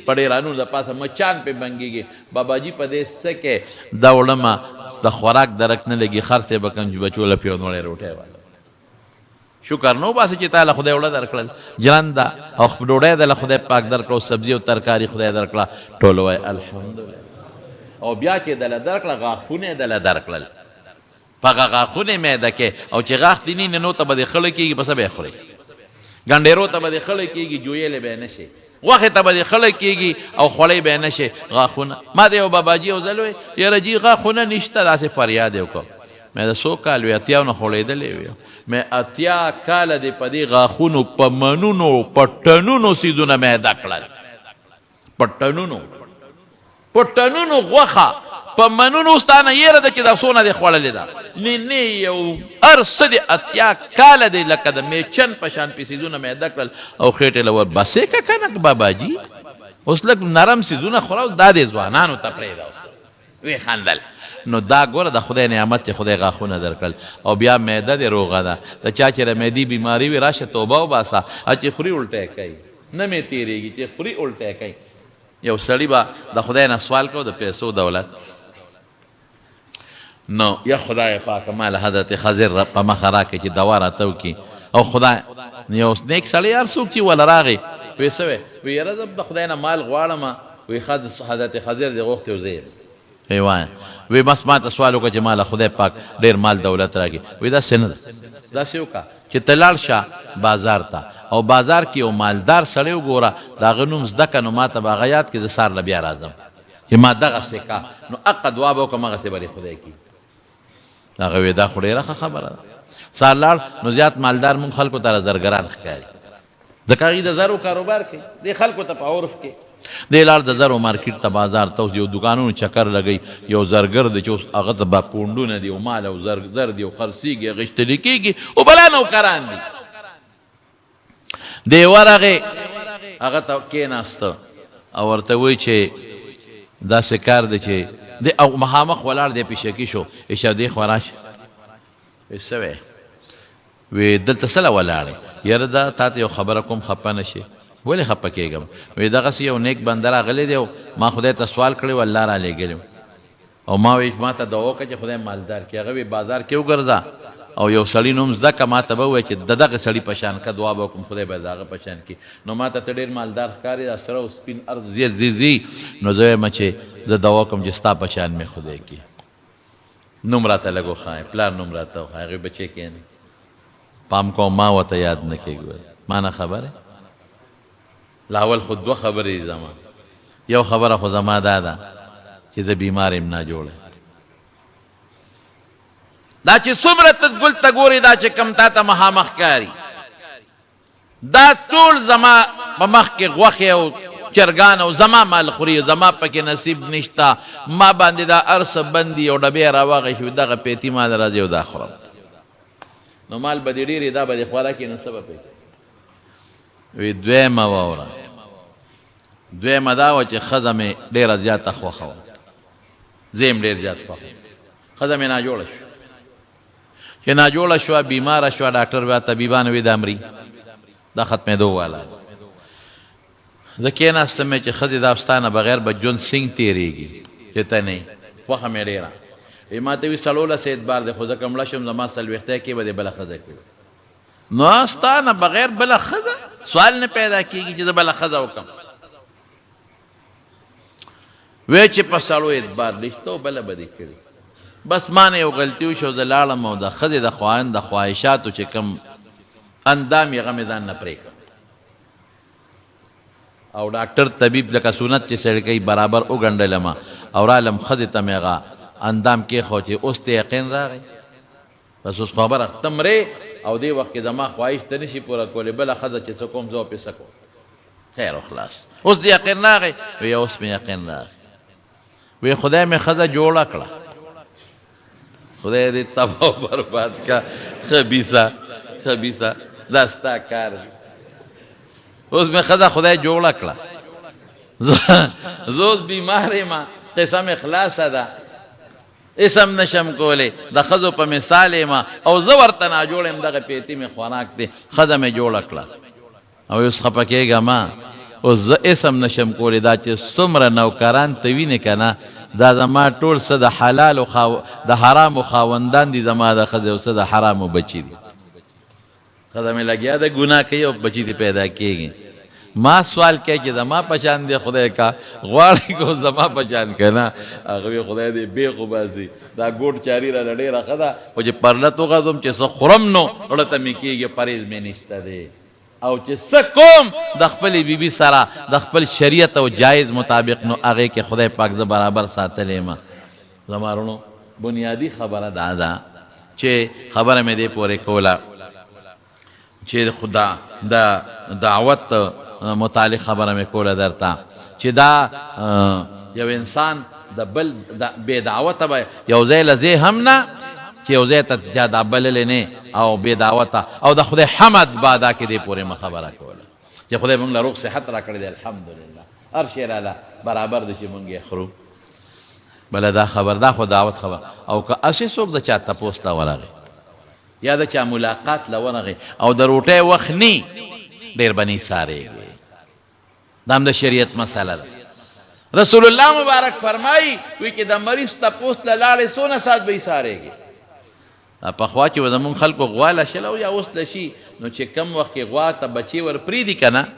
په ډیرانونو د پاسه مچان پرې بنګېږي. باباجي په دې څه کې دا وړمه د خوراک درک نه لګي خرڅ یې به کړم چې بچو له پیو نوړی روټۍ واله. شکر نه وباسې چې تا له خدای وړه درکړل ژرنده او ډوډۍ د له خدای پاک درکړه او سبزي او ترکاري خدای درکړه، ټول وایي الحمدلله. او بیا چې دله درکړه غاښونه یې دله درکړل، په هغه غاښونه یې میده کې او چې غاښ دې نه وي نو ته به دې خړه کېږي، په څه به یې خورې؟ ګنډېرو ته به دې خړه کېږي، جویلې به یې نه شې، غوښې ته به دې خړه کېږي او خوړی به یې نه شې. غاښونه ما ته یو باباجي یو ځل وویل یاره جي غاښونه نشته، داسې فریاد یې وکړ. مې د څو کال وي 80 نه خوړېدلی وي، مې 80 کاله دې په دې غاښونو په منونو په ټنونو څیزونه میده کړل، په ټنونو په ټنونو غوښه په منونو. اوس تا نه یېره ده چې دا څونه دې خوړلې ده؟ نه نه یو هر څه دې 80 کاله دې لکه د میچن په شان پې څیزونه میده کړل او خېټې له ور بسې که که نه باباجي اوس لږ نرم څیزونه خوره، اوس دا دې ځوانانو ته پرېږده. اوس ویې خندل. نو دا ګوره د خدای نعمت دی، خدای غاښونه درکړل او بیا معده دې روغه ده. د چا چې د معدې بیماري وي راشه توبه وباسه، چې خوري الټی کوي نه مې تېرېږي، چې خوري الټی کوي. یو سړي به د خدای نه سوال کو د پیسو دولت، نو یا خدای پاک ما له حضرت خضر په مخه راکړې چې دوا راته وکړي. او خدای یو نیک سړی هر څوک چې وله راغی وی څه وی؟ وی یاره زه د خدای نه مال غواړم. وی ښه حضرت خضر دې غوښتی او زه یم. وی وایه. وی بس ما ته سوال وکړه چې ما له خدای پاک ډېر مال دولت راکړي. وی داسې نه ده، داسې وکړه چې ته لاړ شه بازار ته او بازار کې یو مالدار سړی وګوره، د هغه نوم زده کړه، نو ما ته به هغه یاد کړي، زه سهار له بیا راځم چې ما دغسې کا، نو اقه دعا به وکړم هغسې به دې خدای کړي. هغه وی دا خو ډېره ښه خبره ده. سهار لاړ نو زیات مالدار مونږ خلکو ته زرګران ښکاري، ځکه هغوی د زرو کاروبار کوي، دې خلکو ته په عرف کې. دی لاړ د زرو مارکیټ ته، بازار ته، اوس یو دوکانونو چکر لګوي، یو زرګر دی چې اوس هغه ته به پونډونه دي او مال او زر زر دي او خرڅېږي اخیستل کېږي او بلا نوکران دي. دی ورغی هغه ته کېناسته او ورته وایي چې داسې کار دی چې دی او مخامخ ولاړ دی، پې شکي شو، شه دې خوا راشه. وایي څه وایې؟ وی دلته څه له ولاړ یې؟ یاره دا تاته یو خبره کوم خپه نه شې. ولې خپه کېږم؟ وی دغسې یو نیک بنده راغلی دی او ما خدای ته سوال کړی و الله رالېږلی و او ما وی ما ته دعا وکړه چې خدای مالدار کړي. هغه وی بازار کې وګرځه او یو سړي نوم زده که ما ته به ووایې چې د دغه سړي په شان که دعا به وکړم خدای به د هغه په شان کړي. نو ما ته ته ډېر مالدار ښکارې دا سره او سپین ارز ځي ځي نو زه وایم چې زه دعا کوم چې ستا په شان مې خدای کړي. نوم راته لږ وښایه، پلار نوم راته وښایه. هغې بچی کښېنه پام کوه ما ورته یاد نه کړې، ګوره ما نه خبر یې. لاول خو دوه خبرې دي زما، یو خبره خو زما دا ده چې زه بیمار یم ناجوړ یم. دا چې څومره ته ګل ته ګورې دا چې کوم تا ته مخامخ ښکاري دا ټول زما په مخ کې غوښې او چرګان او زما مال خوري، زما پکې نصیب نشته، ما باندې دا هر څه بند دي، یو ډبی راواخیست دغه پیتی مال راځي او دا خورم، نو مال به دې ډېر دا به دې خوراکي نو څه به پرې کوې؟ وی دویمه واوره. دویمه دا وه چې ښځه مې ډېره زیاته خوښه وه، زه یې هم ډېر زیات خوښ وم. ښځه مې ناجوړه شوه، چې ناجوړه شوه، بیماره شوه، ډاکټر بیا طبیبانو وی دا مري، دا ختمېدو والا ده. زه کېناستم چې ښځې دا ستا نه بغیر به ژوند څنګه تېرېږي چې ته نه یې، خوښه مې ډېره. وی ما ته وی سړو له څه اعتبار دی، خو زه که مړه شم زما څلوېښتۍ کې به دې بله ښځه کړي. نو ستا نه بغیر بله ښځه سوال نه پیدا کېږي چې زه بله ښځه وکړم. وی چې په سړو اعتبار نشته او بله به دې کړي. بس ما نه یو غلطي وشوه، زه لاړم او د ښځې د خواهن د خواهشاتو چې کوم اندام یې هغه مې ځان نه پرې کړ. او ډاکټر طبیب لکه سنت چې سړی کوي برابر وګنډلم او رالم ښځې ته مې هغه اندام کېښود چې اوس ته یقین راغی. بس اوس خبره ته مرې او دې وخت کې زما خواهش ته نشي پوره کولی، بله ښځه چې څه کوم زه پې څه کوم. خیر او خلاص. اوس دې یقین راغی؟ وی اوس مې یقین راغی. وی خدای مې ښځه جوړه کړه. خدای دې تباه او برباد کا خبیثه خبیثه، دا ستا کار دی. اوس مې ښځه خدای جوړه کړه، زه اوس بیمار یم، قصه مې خلاصه ده، هېڅ هم نه شم کولی، د ښځو په مثال یم او زه ورته ناجوړ یم، دغه پیتي مې خوراک دی، ښځه مې جوړه کړه. او اوس خپه کېږه مه، اوس زه هېڅ هم نه شم کولی، دا چې څومره نوکران ته وینې که نه، دا زما ټول څه د حلالو د حرامو خاوندان دي، زما د ښځې او څه د حرامو بچي دي. ښځه مې لګیا ده ګناه کوي او بچي دې پیدا کېږي. ما سوال کوي چې زما په شان دی خدای کا غواړي کو زما په شان که نه؟ هغه وی خدای دې بېخ وباسي، دا ګوټ چاري راله ډېره ښه ده، خو چې پرلت وغځوم چې څه خورم نو زړه ته مې کېږي، پرهېز مې نشته دی، او چې څه کوم د خپلې بیبي سره د خپل شریعت او جایز مطابق نو هغې کې خدای پاک زه برابر ساتلی یم. زما وروڼو بنیادي خبره دا ده چې خبره مې دې پورې کوله چې خدا د دعوت متعلق خبره مې کوله درته چې دا یو انسان د بل د بې دعوته به یو ځای له ځې هم نه چې یو ځای ته چا دا بللی نه او بې دعوته او د خدای حمد به ادا کړي. دې پورې مې خبره کوله چې خدای موږ له روغ صحت راکړی دی، الحمدلله هر شی راله برابر دی چې موږ یې خورو. بله دا خبر دا خو دعوت خبر، او که هسې څوک د چا تپوس ته ورغی یا د چا ملاقات له ورغی او د روټۍ وخت نی، ډېر به نه ایسارېږي. دا هم د شریعت مسله ده. رسول الله مبارک فرمایي وی چې د مریض تپوس له لاړې څونه ساعت به ایسارېږي؟ دا پخوا چې به زمونږ خلکو غوا لشله او یا اوس لشي، نو چې کم وخت کې غوا ته بچې ور پرېږدي که نه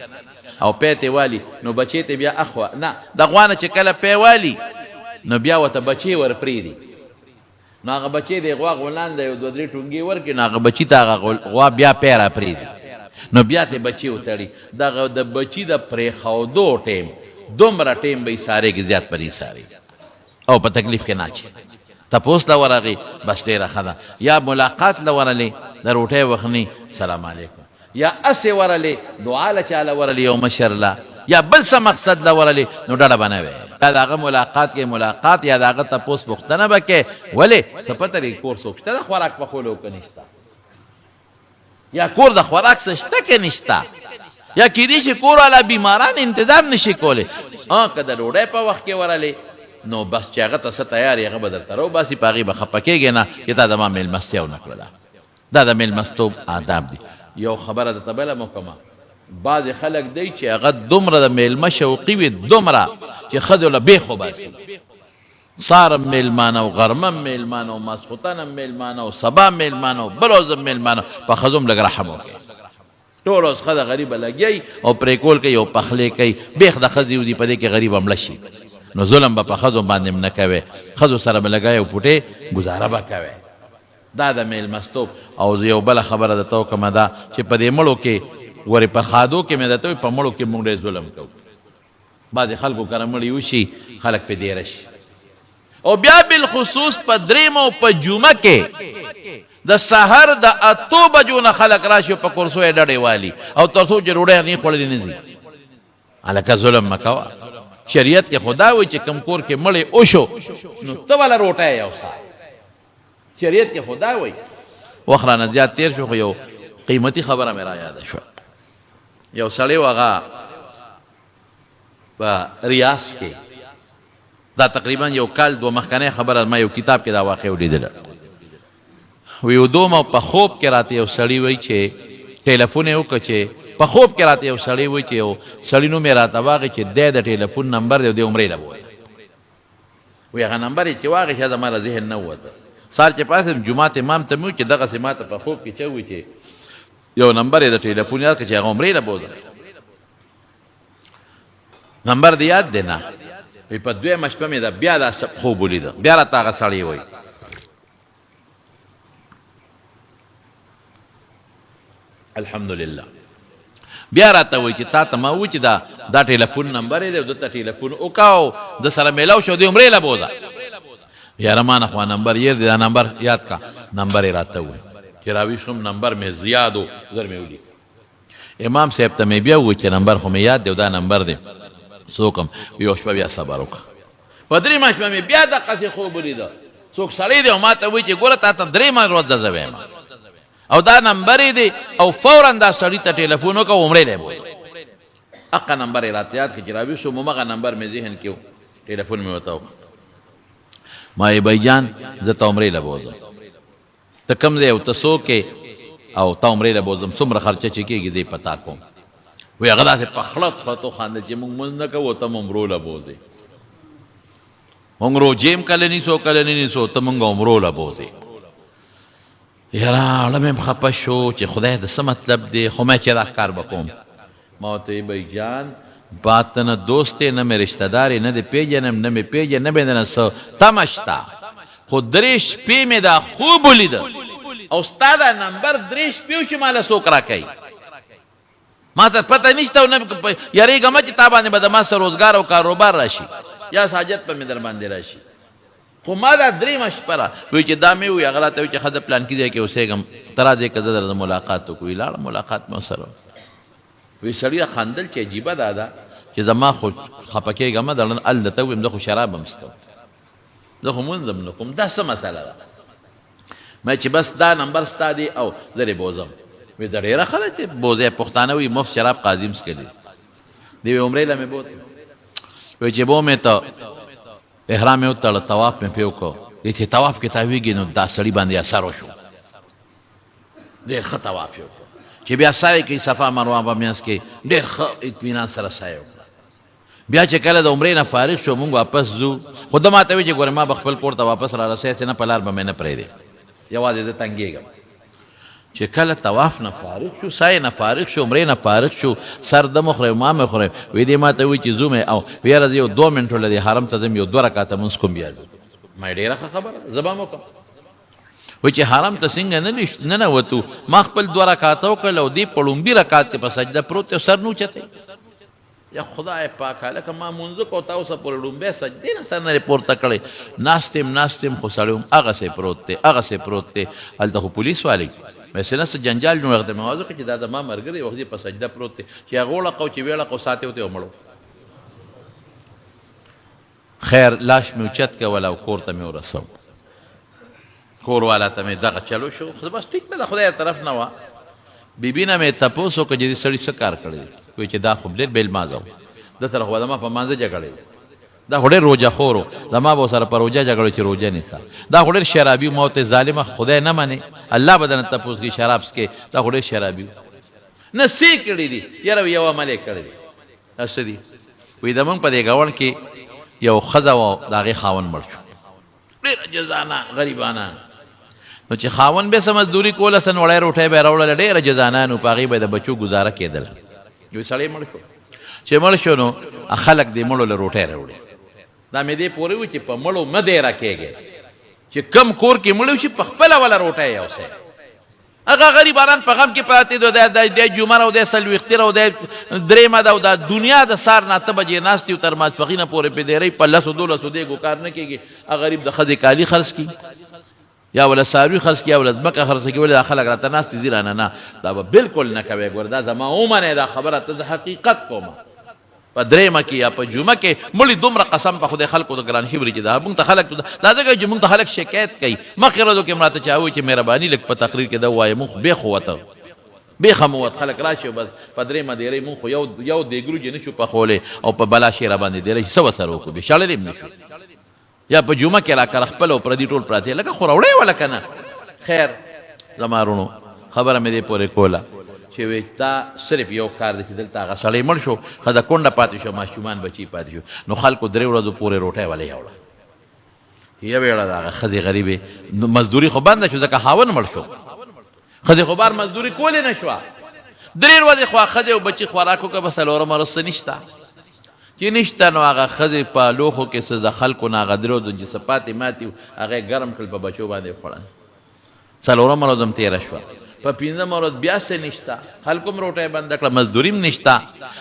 او پی ترې والي، نو بچې ته بیا اخوا نه د غوا نه چې کله پی والي نو بیا ورته بچې ور پرېږدي، نو هغه بچې د غوا غولان د یو دوه درې ټونګې ورکړي، نو هغه بچي ته هغه غوا بیا پی را پرېږدي، نو بیا ترې بچې وتړي. دغه د بچي د پرېښودو ټیم دومره ټیم به ایسارېږي، زیات به نه ایسارېږي او په تکلیف کې نه اچي. تپوس له ورغی بس ډېره ښه ده، یا ملاقات له ورلې د روټۍ وخني سلام علیکم، یا هسې ورلې دعا له چا له ورلې یو مشر له یا بل څه مقصد له ورلې، نو ډډه به نه وی. یا د هغه ملاقات کې ملاقات یا د هغه تپوس پوښتنه به کې، ولې څه پته لري کور څوک شته د خوراک پخولو که نشته، یا کور د خوراک څه شته که نشته، یا کیدی شي کور والا بیماران انتظام نشي کولی. که د ډوډۍ په وخت کې ورلې نو بس چې هغه ته څه تیار هغه به درته راوباسي، په هغې به خفه کېږې نه چې تا زما مېلمستیا ونه کړله. دا د مېلمستوب آداب دي. یو خبره درته بله مو کومه، بعضې خلک دی چې هغه دومره د مېلمه شوقي وي، دومره چې ښځو له بېخ وباسي، سهار هم مېلمانه او غرمه هم مېلمانه او ماسخوتن هم مېلمانه او سبا هم مېلمانه او بله ورځ هم مېلمانه، په ښځو هم لږ رحم وکړئ. ټوله ورځ ښځه غریبه لګیا وي او پرېکول کوي او پخلی کوي، بېخ د ښځې وځي، په دې کې غریبه مړه شي. نو ظلم به په ښځو باندې هم نه کوې، ښځو سره به لګیا او پوټې ګزاره به کوې. دا د مېلمستوب. او زه یو بله خبره درته وکړم، دا چې په دې مړو کې ګورې په ښادو کې مې درته وویل، په مړو کې موږ ډېر ظلم کوو. بعضې خلکو کره مړی وشي خلک پې دېره شي، او بیا بالخصوص په درېیمه او په جمعه کې د سحر د اتو بجو نه خلک راشي او په کرسو یې ډډې والي او تر څو چې ډوډۍ نه خوړلې نه ځي. هلکه ظلم مه کوه. شریعت کې خو دا وایي چې کوم کور کې مړی وشو نو ته وله روټۍ یوسه. شریعت کې خو دا وایي. وخت رانه زیات تېر شو، خو یو قیمتي خبره مې را یاده شوه. یو سړی و هغه په ریاض کې، دا تقریبا یو کال دوه مخکنۍ خبره، ما یو کتاب کې دا واقع ولیدله. وی ودوم او په خوب کې راته یو سړی وای چې ټلیفون یې وکړ، چې په خوب کې راته یو سړی وای چې یو سړی نوم یې راته واغی چې دی د ټلیفون نمبر دی او دی عمرې له بوته. وی هغه نمبر یې چې واغی چې زما له ذهن نه ووته. سهار چې پاڅېدم جومات امام ته مې وویل چې دغسې ما ته په خوب کې چا وویل چې یو نمبر یې د ټلیفون یاد کړ چې هغه عمرې له بوته، نمبر دې یاد دی؟ نه. وی په دویمه شپه مې دا بیا دا خوب ولیده، بیا راته هغه سړی وایي. الحمدلله بیا راته وایي چې تا ته ما وویل چې دا دا ټلیفون نمبر دی او ده ته ټلیفون وکړه او ده سره میلاو شو، دی عمرې له بوځه. یاره ما نه خو نمبر یې دی، دا نمبر یاد کا. نمبر یې راته وویل چې راویښ شوم، نمبر مې زیاد و، زر مې ولیکه. امام صاحب ته مې بیا وویل چې نمبر خو مې یاد دی او دا نمبر دی، څوک هم یو شپه بیا صبر وکړه. په درېیمه شپه مې بیا دقسې خوب ولیده، څوک سړی دی او ما ته وایي چې ګوره تا ته درېیمه ورځ درته وایم او دا نمبر یې دی، او فورا دا سړي ته ټلیفون وکړه او عمرې له یې بوځه. هغه نمبر یې راته یاد کړ چې راویښ شوم، همغه نمبر مې ذهن کې و، ټلیفون مې ورته وکړ. ما یې بای جان زه ته عمرې له بوځم، ته کوم ځای او ته څوک یې او تا عمرې له بوځم، څومره خرچه چې کېږي زه یې په تا کوم. وایي هغه داسې په خړت خړت وخاندل چې موږ لمونځ نه کوو ته مو عمرو له بوځې، موږ روژې هم کله نیسو کله نه نیسو، ته موږ عمرو له بوځې. یاره اړه مې هم خپه شو چې خدای د څه مطلب دی، خو مې چې دا کار به کوم. ما ورته وویل بای جان با ته نه دوست یې، نه مې رشته دار یې، نه دې پېژنم، نه مې پېژنې، نه مې درنه څه تمه شته، خو درې شپې مې دا خوب ولیده او ستا دا نمبر درې شپې وشي ما له څوک راکوي، ما ته پته نشته او نه یریږم چې تا باندې به د ما څه روزګار او کاروبار راشي یا څه حاجت به مې در باندې راشي، خو ما دا درېیمه شپه را وی چې دا مې وویل. هغه راته وویل چې ښه د پلانکي ځای کې اوسېږم، ته راځې که زه درته ملاقات وکړو؟ وی لاړم ملاقات مې ورسره وکړ. وی سړي خندل چې عجیبه دا ده چې زما خو خپه کېږه مه، دړن ال درته ووایم زه خو شراب هم څکم، زه خو مونځ هم نه کوم، دا څه مسله ده؟ ما چې بس دا نمبر ستا دی او زه دې بوځم. وی دا ډېره ښه ده چې بوځې، پښتانه وي مفت شراب قاضي هم څکلی دی. وی عمرې له مې بوتله. وی چې بو مې ته احرام مې وتړه، طواف مې پرې وکړ. دی چې طواف کې تاویږي نو دا سړي باندې اثر وشو، ډېر ښه طواف یې وکړ. چې بیا سعی کوي صفا مروه په منځ کې ډېر ښه اطمینان سره سعی وکړه. بیا چې کله د عمرې نه فارغ شو موږ واپس ځو، خو ده ماته وویل چې ګوره ما به خپل کور ته واپس را رسوې، هسې نه په لار به مې نه پرېږدې، یوازې زه تنګېږم. چې کله طواف نه فارغ شو، سعی نه فارغ شو، عمرې نه فارغ شو، سر ده مو خورې ما مې خورې، وی دې ماته وویل چې ځو مې او ویره زه یو دوه منټو له دې حرم ته ځم یو دوه رکعته لمونځ کوم بیا ځو. ما یې ډېره ښه خبره ده، زه به هم وکړم. وی چې حرم ته څنګه ننوتو، ما خپل دوه رکعته وکړل او دې په ړومبي رکعت کې په سجده پروت دی او سر نه اوچتوي. یا خدای پاکه لکه ما مونځ کو تا اوسه پورې ړومبی سجدې نه سر نه پورته کړی، ناست یم ناست یم خو سړی هم هغسې پروت دی هغسې پروت دی. هلته خو پولیس والی مې څه نه څه جنجال جوړ هغه ته مې اواز وکړ چې دا زما ملګری وخت دی په سجده پروت دی، چې هغه وړقو چې ویړقو ساتې وتی او مړ و. خیر لاش مې اوچت که ولا او کور ته مې ورسوم. کور والا ته مې دغه چلو شو، خو بس ټیک ده د خدای طرف نه وه. بیبي نه مې تپوس وکړ چې دې سړي څه کار کړی دی؟ وایي چې دا خو ډېر بې لمازه و، ده سره خو به زما په مانځه جګړې وې، دا خو ډېر روژه خور و، زما به ورسره په روژه جګړه چې روژه نیسه، دا خو ډېر شرابي و. ما ورته ظالمه خدای نه منې، الله به درنه تپوس کوي شراب څکې، دا خو ډېر شرابي و. نه څه یې کړي دي؟ یاره یو عمل یې کړی دی. دا څه دي؟ وایي زمونږ په دې ګاونډ کې یو ښځه وه، د هغې خاوند مړ شو، ډېر عاجزانه غریبانه. نو چې خاوند به څه مزدوري کوله، څه نوړی روټۍ به یې راوړله، ډېر عاجزانه نو په هغې به د بچو ګزاره کېدله. یو سړی مړ شو، چې مړ شو نو خلک دې مړو له روټۍ راوړي. دا مې دې پورې و چې په مړو مه دېره کېږئ، چې کم کور کې مړ شي په خپله وله روټۍ یوسئ. هغه غریبانان په غم کې پراته دي، د د جمعه او د څلوېښتې او د درېیمه ده او د دنیا د سهار نه اته بجې ناست یو تر ماسپښینه پورې پې دېرۍ په لسو دولسو دیګو کار نه کېږي. هغه غریب د ښځې کالي خرڅ کړي یا وله څاروي خرڅ کړي یا وله ځمکه خرڅه کړي، ولې دا خلک راته ناست دي ځي رانه؟ نه، دا به بلکل نه کوې. ګوره دا زما ومنې دا خبره ته زه حقیقت کوم. په درېیمه کې یا په جمعه کې مړي دومره قسم په خدای خلکو ته ګران شوي چې دا موږ ته خلک دا ځکه چې موږ ته خلک شکایت کوي. مخکې ورځو کې هم راته چا وویل چې مهرباني لږ په تقریر کې دا ووایه، موږ خو بې قوته بیخه مو وت خلک راشي او بس په درېیمه دېرۍ مونږ خو یو یو دیګ روجې نه شو پخولی او په بلا شی راباندې دېره شي، څه به سره وکړو؟ بیا شړلی هم نه شو. یا په جمعه کې راکره خپل او پردي ټول پراته لکه خو راوړی وله که نه. خیر زما وروڼو خبره مې دې پورې کوله چې وی دا صرف یو کار دی چې دلته هغه سړی مړ شو، ښځه کونډه پاتې شوه، ماشومان بچي پاتې شو، نو خلکو درې ورځو پورې روټۍ ولې یوړه. یوه وړه دغه ښځې غریبې مزدوري خو بنده شو ځکه خاوند مړ شو، ښځې خو بار مزدوري کولی نه شوه. درې ورځې خو ښځې او بچي خوراک وکړه، په څلورمه ورځ څه نشته چې نشته، نو هغه ښځې په لوښو کې څه د خلکو نه هغه درې ورځو چې څه پاتې ماتې وو هغه یې ګرم کړل، په بچو باندې وخوړل. څلورمه ورځ هم تېره شوه، په پنځمه ورځ بیا څه نشته، خلکو هم روټۍ بنده کړه، مزدوري هم نشته.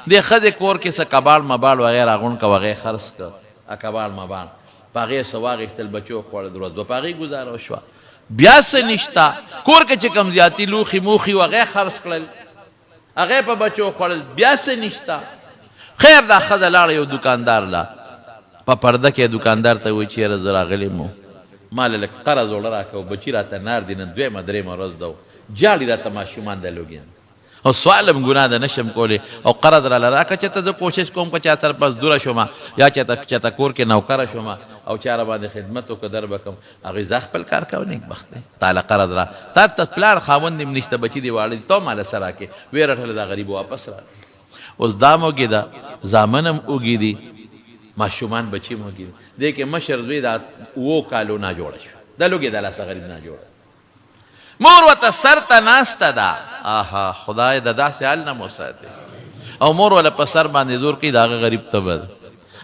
دې ښځې کور کې څه کباړ مباړ وغیره راغونډ کړه، هغه یې خرڅ کړ، کباړ مباړ په هغې یې څه واخیستل، بچو خوړل، ورځ دوه په هغې ګوزاره وشوه. بیا څه نشته، کور کې چې کوم زیاتي لوښي موښي وو هغه یې خرڅ کړل، هغه یې په بچو خوړل، بیا څه نشته. خیر دا ښځه لاړه یو دوکاندار له په پرده کې دوکاندار ته وویل چې یاره زه راغلی یم ما له لږ قرض اوړه راکړه او بچي راته نار دي، نن دویمه درېیمه ورځ ده ژاړي راته ماشومان د لوږې نه او سوال هم ګناه ده نشم کولی او قرض راله راکړه چې ته زه کوشش کوم که چا سره مزدوره شوم یا چاته چاته کور کې نوکره شوم او چا راباندې خدمت وکړ در به کوم. هغوی ځه خپل کار کوه نیکبخت دی تاله قرض را تا ته پلار خاوند هم نشته بچي دې واړه دي ته ماله څه راکې. ویې رټله دا غریب واپس راغی. اوس دا هم وږې ده، زامن هم وږي دي، ماشومان بچي هم وږي دي. دې کې مشر زوی دا اوو کالو ناجوړه شو، د لوږې د لاسه غریب ناجوړه. مور ورته سر ته ناسته ده، آها خدای د داسې حال نه مو ساتي. او مور وله په سر باندې زور کوي، د هغه غریب تبه ده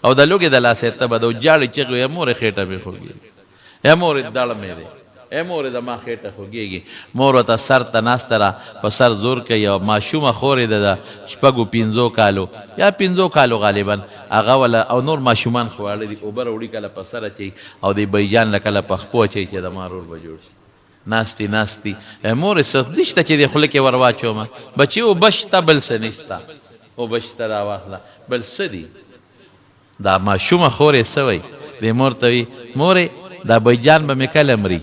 او د لوږې د لاسه یې تبه ده او ژاړي چغې وهي، مورې خېټه مې خوږېږي، ای مورې دړ مې دی، ای مورې زما خېټه خوږېږي. مور ورته سر ته ناسته ده، په سر زور کوي او ماشومه خور یې ده د شپږو پنځو کالو یا پنځو کالو غالبا هغه وله او نور ماشومان خو واړه دي، اوبه راوړي کله په سر اچوي او د بایجان له کله په خپو اچوي چې زما ورور به جوړ شي. ناست دي ناست دي، ای مورې څه نشته چې دې خوله کې ور واچوم؟ بچې اوبه شته بل څه نشته، اوبه شته را واخله بل څه دي. دا ماشومه خور یې څه وایي؟ دې مور ته وایي، مورې دا بایجان به مې کله مري،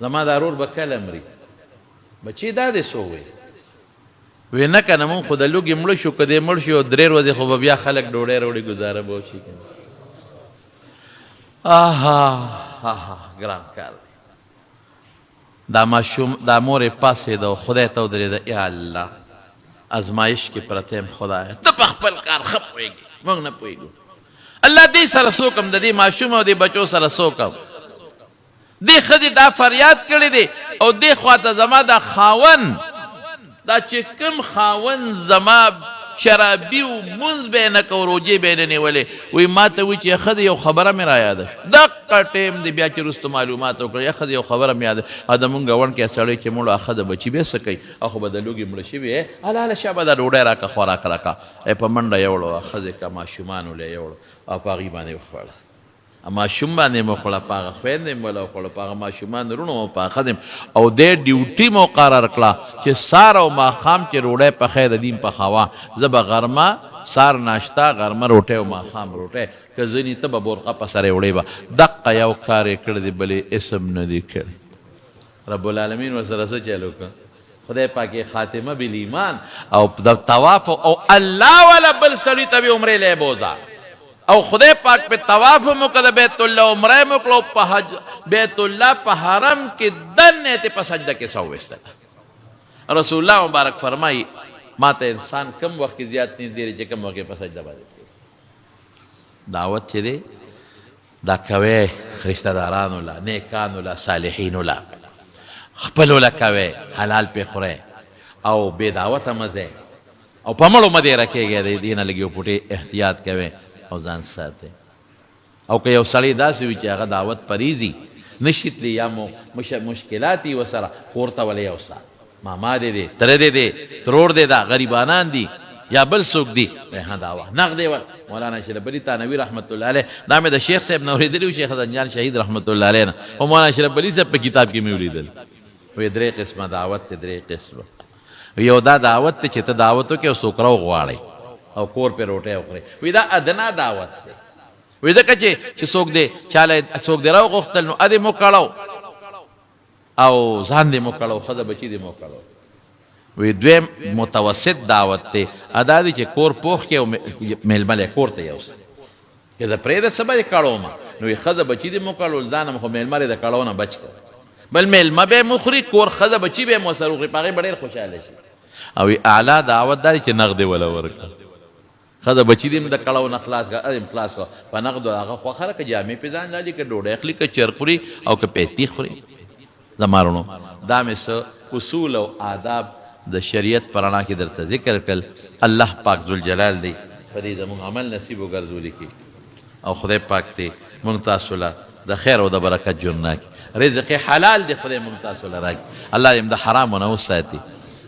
زما دا ورور به کله مري؟ بچې دا دې څه وویل؟ وی نه کنه مونږ خو د لوږې مړه شو، که دی مړ شو یو درې ورځې خو به بیا خلک ډوډۍ راوړي ګزاره به وشي کنه. آها آها ګران کار دی. دا ماشوم دا مور یې پاڅېده او خدای ته ودرېده، یا الله ازمایش کې پرته یم خدایه ته په خپل کار ښه پوهېږې موږ نه پوهېږو. الله دې سره څه وکړم، د دې ماشوم او دې بچو سره څه وکړم؟ دې ښځې دا فریاد کړی دی او دې خواته زما دا خاوند، دا چې کوم خاوند زما شرابي و، مونځ به یې نه کوو، روژې به یې نه نیولې، وایي ما ته وایي چې ښځې یو خبره مې رایاده شوه، دقه ټایم دی بیا چې وروسته معلومات وکړل، یا ښځې یو خبره مې یاده، او د مونږ ګاونډ کې سړی چې مړ و، هغه ښځه بچي بیا څه کوي، هغه خو به د لوږې مړه شوي، ای هله هله شابه دا ډوډۍ راکړه، خوراک راکړه، ای په منډه یوړو، هغه ښځې که ماشومانو له یوړو او په هغوی باندې وخوړه. ماشوم باندې مو خوړه، په هغه خویندې مو وله وخوړه، په هغه ماشومان وروڼو مو، په هغه ښځې او دی ډیوټي مقرر کړه چې سهار او ماښام چې روډی پخې د دین پخوه، زه به غرمه سهار ناشته، غرمه روټی او ماښام روټی، که ځنی ته به بورقه په سر وړې به، دقه یو کار یې کړی دی بل یې هېڅ هم نه دی کړی. رب العالمین ورسره څه چل وکړ؟ خدای پاک یې خاتمه بالایمان او د طواف او الله ولا بل سړي ته به عمرې له بوزا او خدای پاک په طواف مو کړه، بیت الله عمره مو کړو، په حج بیت الله په حرم کې دنه ته په سجده کې سو وستل. رسول الله مبارک فرمایي ما ته انسان کم وخت کې زیات نږدې دی چې کم وخت کې په سجده باندې دعوت چې دی دا کوی رشته دارانو له، نیکانو له، صالحینو له، خپلو له کوی، حلال پې خوری او بې دعوته مه ځئ او په مړو مه دېره کېږئ، د دې نه لږ یو پوټی احتیاط کوی او ځان ساتئ. او که یو سړی داسې وي چې هغه دعوت پرېږدي، نه شي تللی یا مو مشکلات وي ورسره، کور ته ولې یوسه، ماما دې دی، تره دې دی، ترور دې ده، غریبانان دي یا بل څوک دي، وایي ها دا وه نغدې ور مولانا اشرف علي تانوي رحمت الله علیه، دا مې د شیخ صاحب نه اورېدلي وو، شیخ حسن جان شهید رحمت الله علیه نه، خو مولانا اشرف علي صاحب په کتاب کې مې ولیدل، وایي درې قسمه دعوت دی، درې قسمه. یو دا دعوت دی چې ته دعوت وکړې او څوک راوغواړې او کور پرې روټۍ وخورې، وایي دا ادنا دعوت دی، وایي ځکه چې چې څوک دې چاله څوک دې راوغوښتل نو ادې مو کړو. او ځان دې مو کړو، ښځه بچي دې مو کړو. وی دویم متوسط دعوت دی، ادا دی چې کور پوخ کې او میلمه له کور ته یوسي. که زه پرېږده څه به یې کړوم، نو وی ښځه بچي دې مو کړول، ځان هم خو میلمه لرې د کړو نه بچ کړ، بل میلمه به یې وخوري، کور ښځه بچي به یې مو سره وخوري، په هغې به ډېر خوشحاله شي. او وی اعلی دعوت دا دی چې نغدې وله ورکړه، ښځه بچي دې هم د کړو نه خلاص کړه، هم خلاص کړه په نغدو، هغه خوښه ده که جامې پرې ځان لالي، که ډوډۍ اخلي، که چرګ خوري او که پیتی خوري. زما وروڼو دا مې څه اصول او آداب د شریعت په رڼا کې درته ذکر کړل. الله پاک ذوالجلال دې په دې زموږ عمل نصیب وګرځولي کړي او خدای پاک دې موږ تاسو له د خیر او د برکت ژوند راکړي، رزق حلال دې خدای موږ تاسو له راکړي، الله دې د حرامو نه وساتي،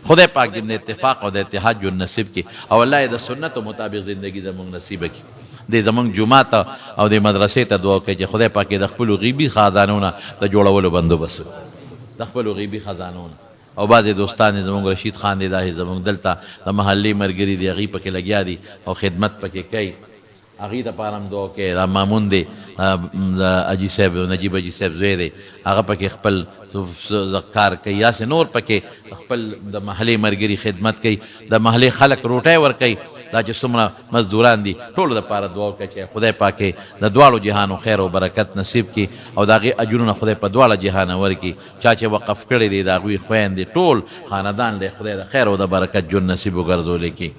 خدای پاک دې د اتفاق او د اتحاد ژوند نصیب کړي او الله یې د سنتو مطابق زندگی زموږ نصیب کړي. دې زموږ جومات ته او دې مدرسې ته دعا وکړي چې خدای پاک یې د خپلو غیبي خزانو نه د جوړولو بندوبست وکړي، د خپلو غیبي خزانو نه. او بعضې دوستان یې زموږ رشید خان دی، داسې زموږ دلته د محلې ملګري دي، هغوی پکې لګیا دي او خدمت پکې کوي، هغوی دپاره هم دعا وکړئ. دا مامون دی، د حاجي صاحب نجیب حاجي صاحب زوی دی، هغه پکې خپل کار کوي، داسې نور پکې خپل د محلې ملګري خدمت کوي، د محلې خلک روټۍ ورکوي، دا چې څومره مزدوران دي ټولو دپاره دعا وکړئ چې خدای پاکې د دواړو جهانو خیر او برکت نصیب کړي او د هغې اجرونه خدای په دواړه جهانه ورکړي. چا چې وقف کړی دی د هغوی خویندې ټول خاندان له خدای د خیر او د برکت ژوند نصیب وګرځولی کړي.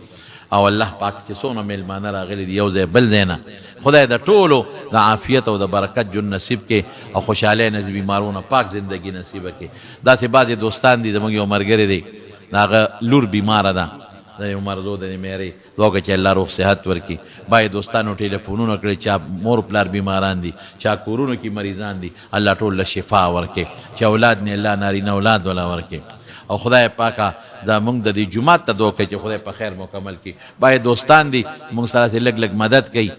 او الله پاک چې څونه میلمانه راغلي دي یو ځای بل ځای نه، خدای د ټولو د عافیت او د برکت ژوند نصیب کړي او خوشحالۍ نصیب، بیمارونه پاک زندگی نصیب کړي. داسې بعضې دوستان دي، زموږ یو ملګری دی، د هغه لور بیماره ده، د یو مرزو د میرې، دعا وکړه چې الله روغ صحت ورکړي. بعضې دوستانو ټلیفونونه کړي، چا مور پلار بیماران دي، چا کورونو کې مریضان دي، الله ټول له شفا ورکړي، چې اولاد نه الله نارینه اولاد ولا ورکړي. او خدای پاکه دا موږ د دې جومات ته دعا کوي چې خدای په خیر مکمل کړي. بعضې دوستان دي موږ سره داسې لږ لږ مدد کوي،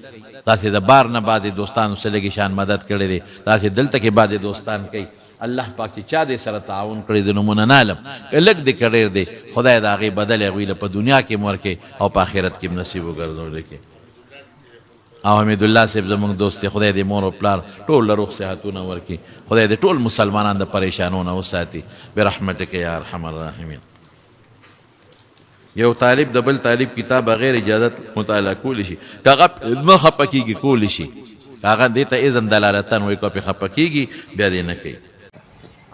داسې د بار نه بعضې دوستانو څه لږې شان مدد کړی دی، داسې دلته کې بعضې دوستان کوي. الله پاک چې چا دې سره تعاون کړی د نومونه نه علم، که لږ دی که ډېر دی، خدای د هغې بدل هغوی له په دنیا کې هم ورکړي او په آخرت کې هم نصیب وګرځولی کړي. او حمید الله صاحب زموږ دوست دی، خدای دې مور او پلار ټول له روغ صحتونه ورکړي، خدای دې ټول مسلمانان د پریشانو نه وساتي برحمتک یا ارحم الراحمین. یو طالب د بل طالب کتاب بغیر اجازت مطالعه کولی شي، که هغه نه خپه کېږي کولی شي، که هغه دې ته اذن دلالتاً وایي، که پرې خپه کېږي بیا دې نه کوي.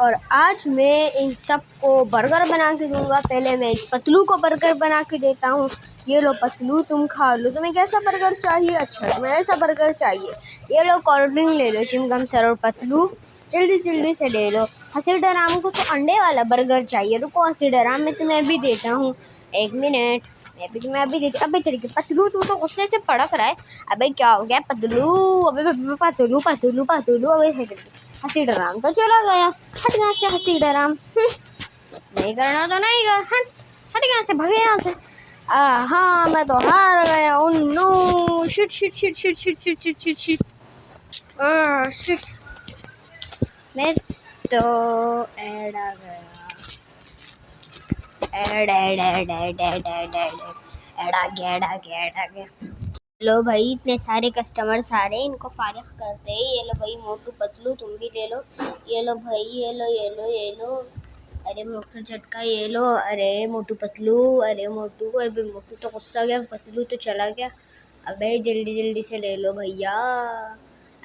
اور آج میں ان سب کو برگر بنا کے دوں گا۔ پہلے میں پتلو کو برگر بنا کے دیتا ہوں۔ یہ لو پتلو، تم کھا لو۔ تمہیں کیسا برگر چاہیے؟ اچھا تمہیں ایسا برگر چاہیے۔ یہ لو کولڈ ڈرنک لے لو، چنگم سر اور پتلو جلدی جلدی سے لے لو۔ ہنسی ڈرام کو تو انڈے والا برگر چاہیے۔ رکو ہنسی ڈرام، میں تمہیں ابھی دیتا ہوں، ایک منٹ، میں بھی تمہیں ابھی دیتی۔ ابھی تیرے پتلو، تو تو غصے سے پڑک رہا ہے۔ ابے کیا ہو گیا پتلو؟ ابے پتلو پتلو پتلو، ابے ہنسی ڈرام تو چلا گیا۔ ہٹ یہاں سے ہنسی ڈرام، نہیں کرنا تو نہیں کر، ہٹ ہٹ یہاں سے، بھگے یہاں سے۔ ہاں میں تو ہار گیا۔ Oh no, shit shit shit shit shit shit shit shit shit shit, میں تو ایڈ آ گیا، add add add add add add add add آ گیا، ایڈ آ گیا، ایڈ آ گیا۔ لو بھائی اتنے سارے کسٹمرس آ رہے ہیں، ان کو فارغ کرتے ہیں۔ یہ لو بھائی موٹو پتلو، تم بھی لے لو۔ یہ لو بھائی، یہ لو یہ لو یہ لو۔ ارے موٹو جھٹکا، یہ لو۔ ارے موٹو پتلو، ارے موٹو، ارے موٹو تو غصہ گیا، پتلو تو چلا گیا۔ ابے جلدی جلدی سے لے لو بھیا،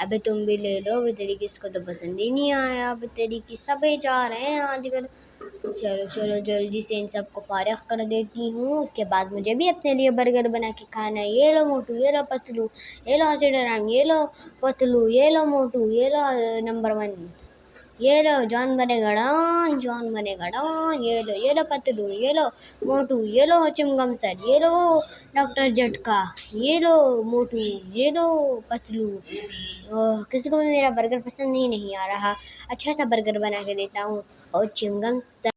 ابے تم بھی لے لو۔ ابے تیری کس کو تو پسند ہی نہیں آیا، ابے تیری کی سب جا رہے ہیں آج کل۔ چلو چلو جلدی سے ان سب کو فارغ کر دیتی ہوں، اس کے بعد مجھے بھی اپنے لیے برگر بنا کے کھانا ہے۔ یہ لو موٹو، یہ لو پتلو، یہ لو ہنسی ڈرام، یہ لو پتلو، یہ لو موٹو، یہ لو نمبر 1، یہ لو جان بنے گا ڈان، جان بنے گا ڈان، یہ لو، یہ لو پتلو، یہ لو موٹو، یہ لو چنگم سر، یہ لو ڈاکٹر جھٹکا، یہ لو موٹو، یہ لو پتلو۔ کسی کو بھی میرا برگر پسند ہی نہیں آ رہا۔ اچھا سا برگر بنا کے دیتا ہوں۔ اور چنگم سر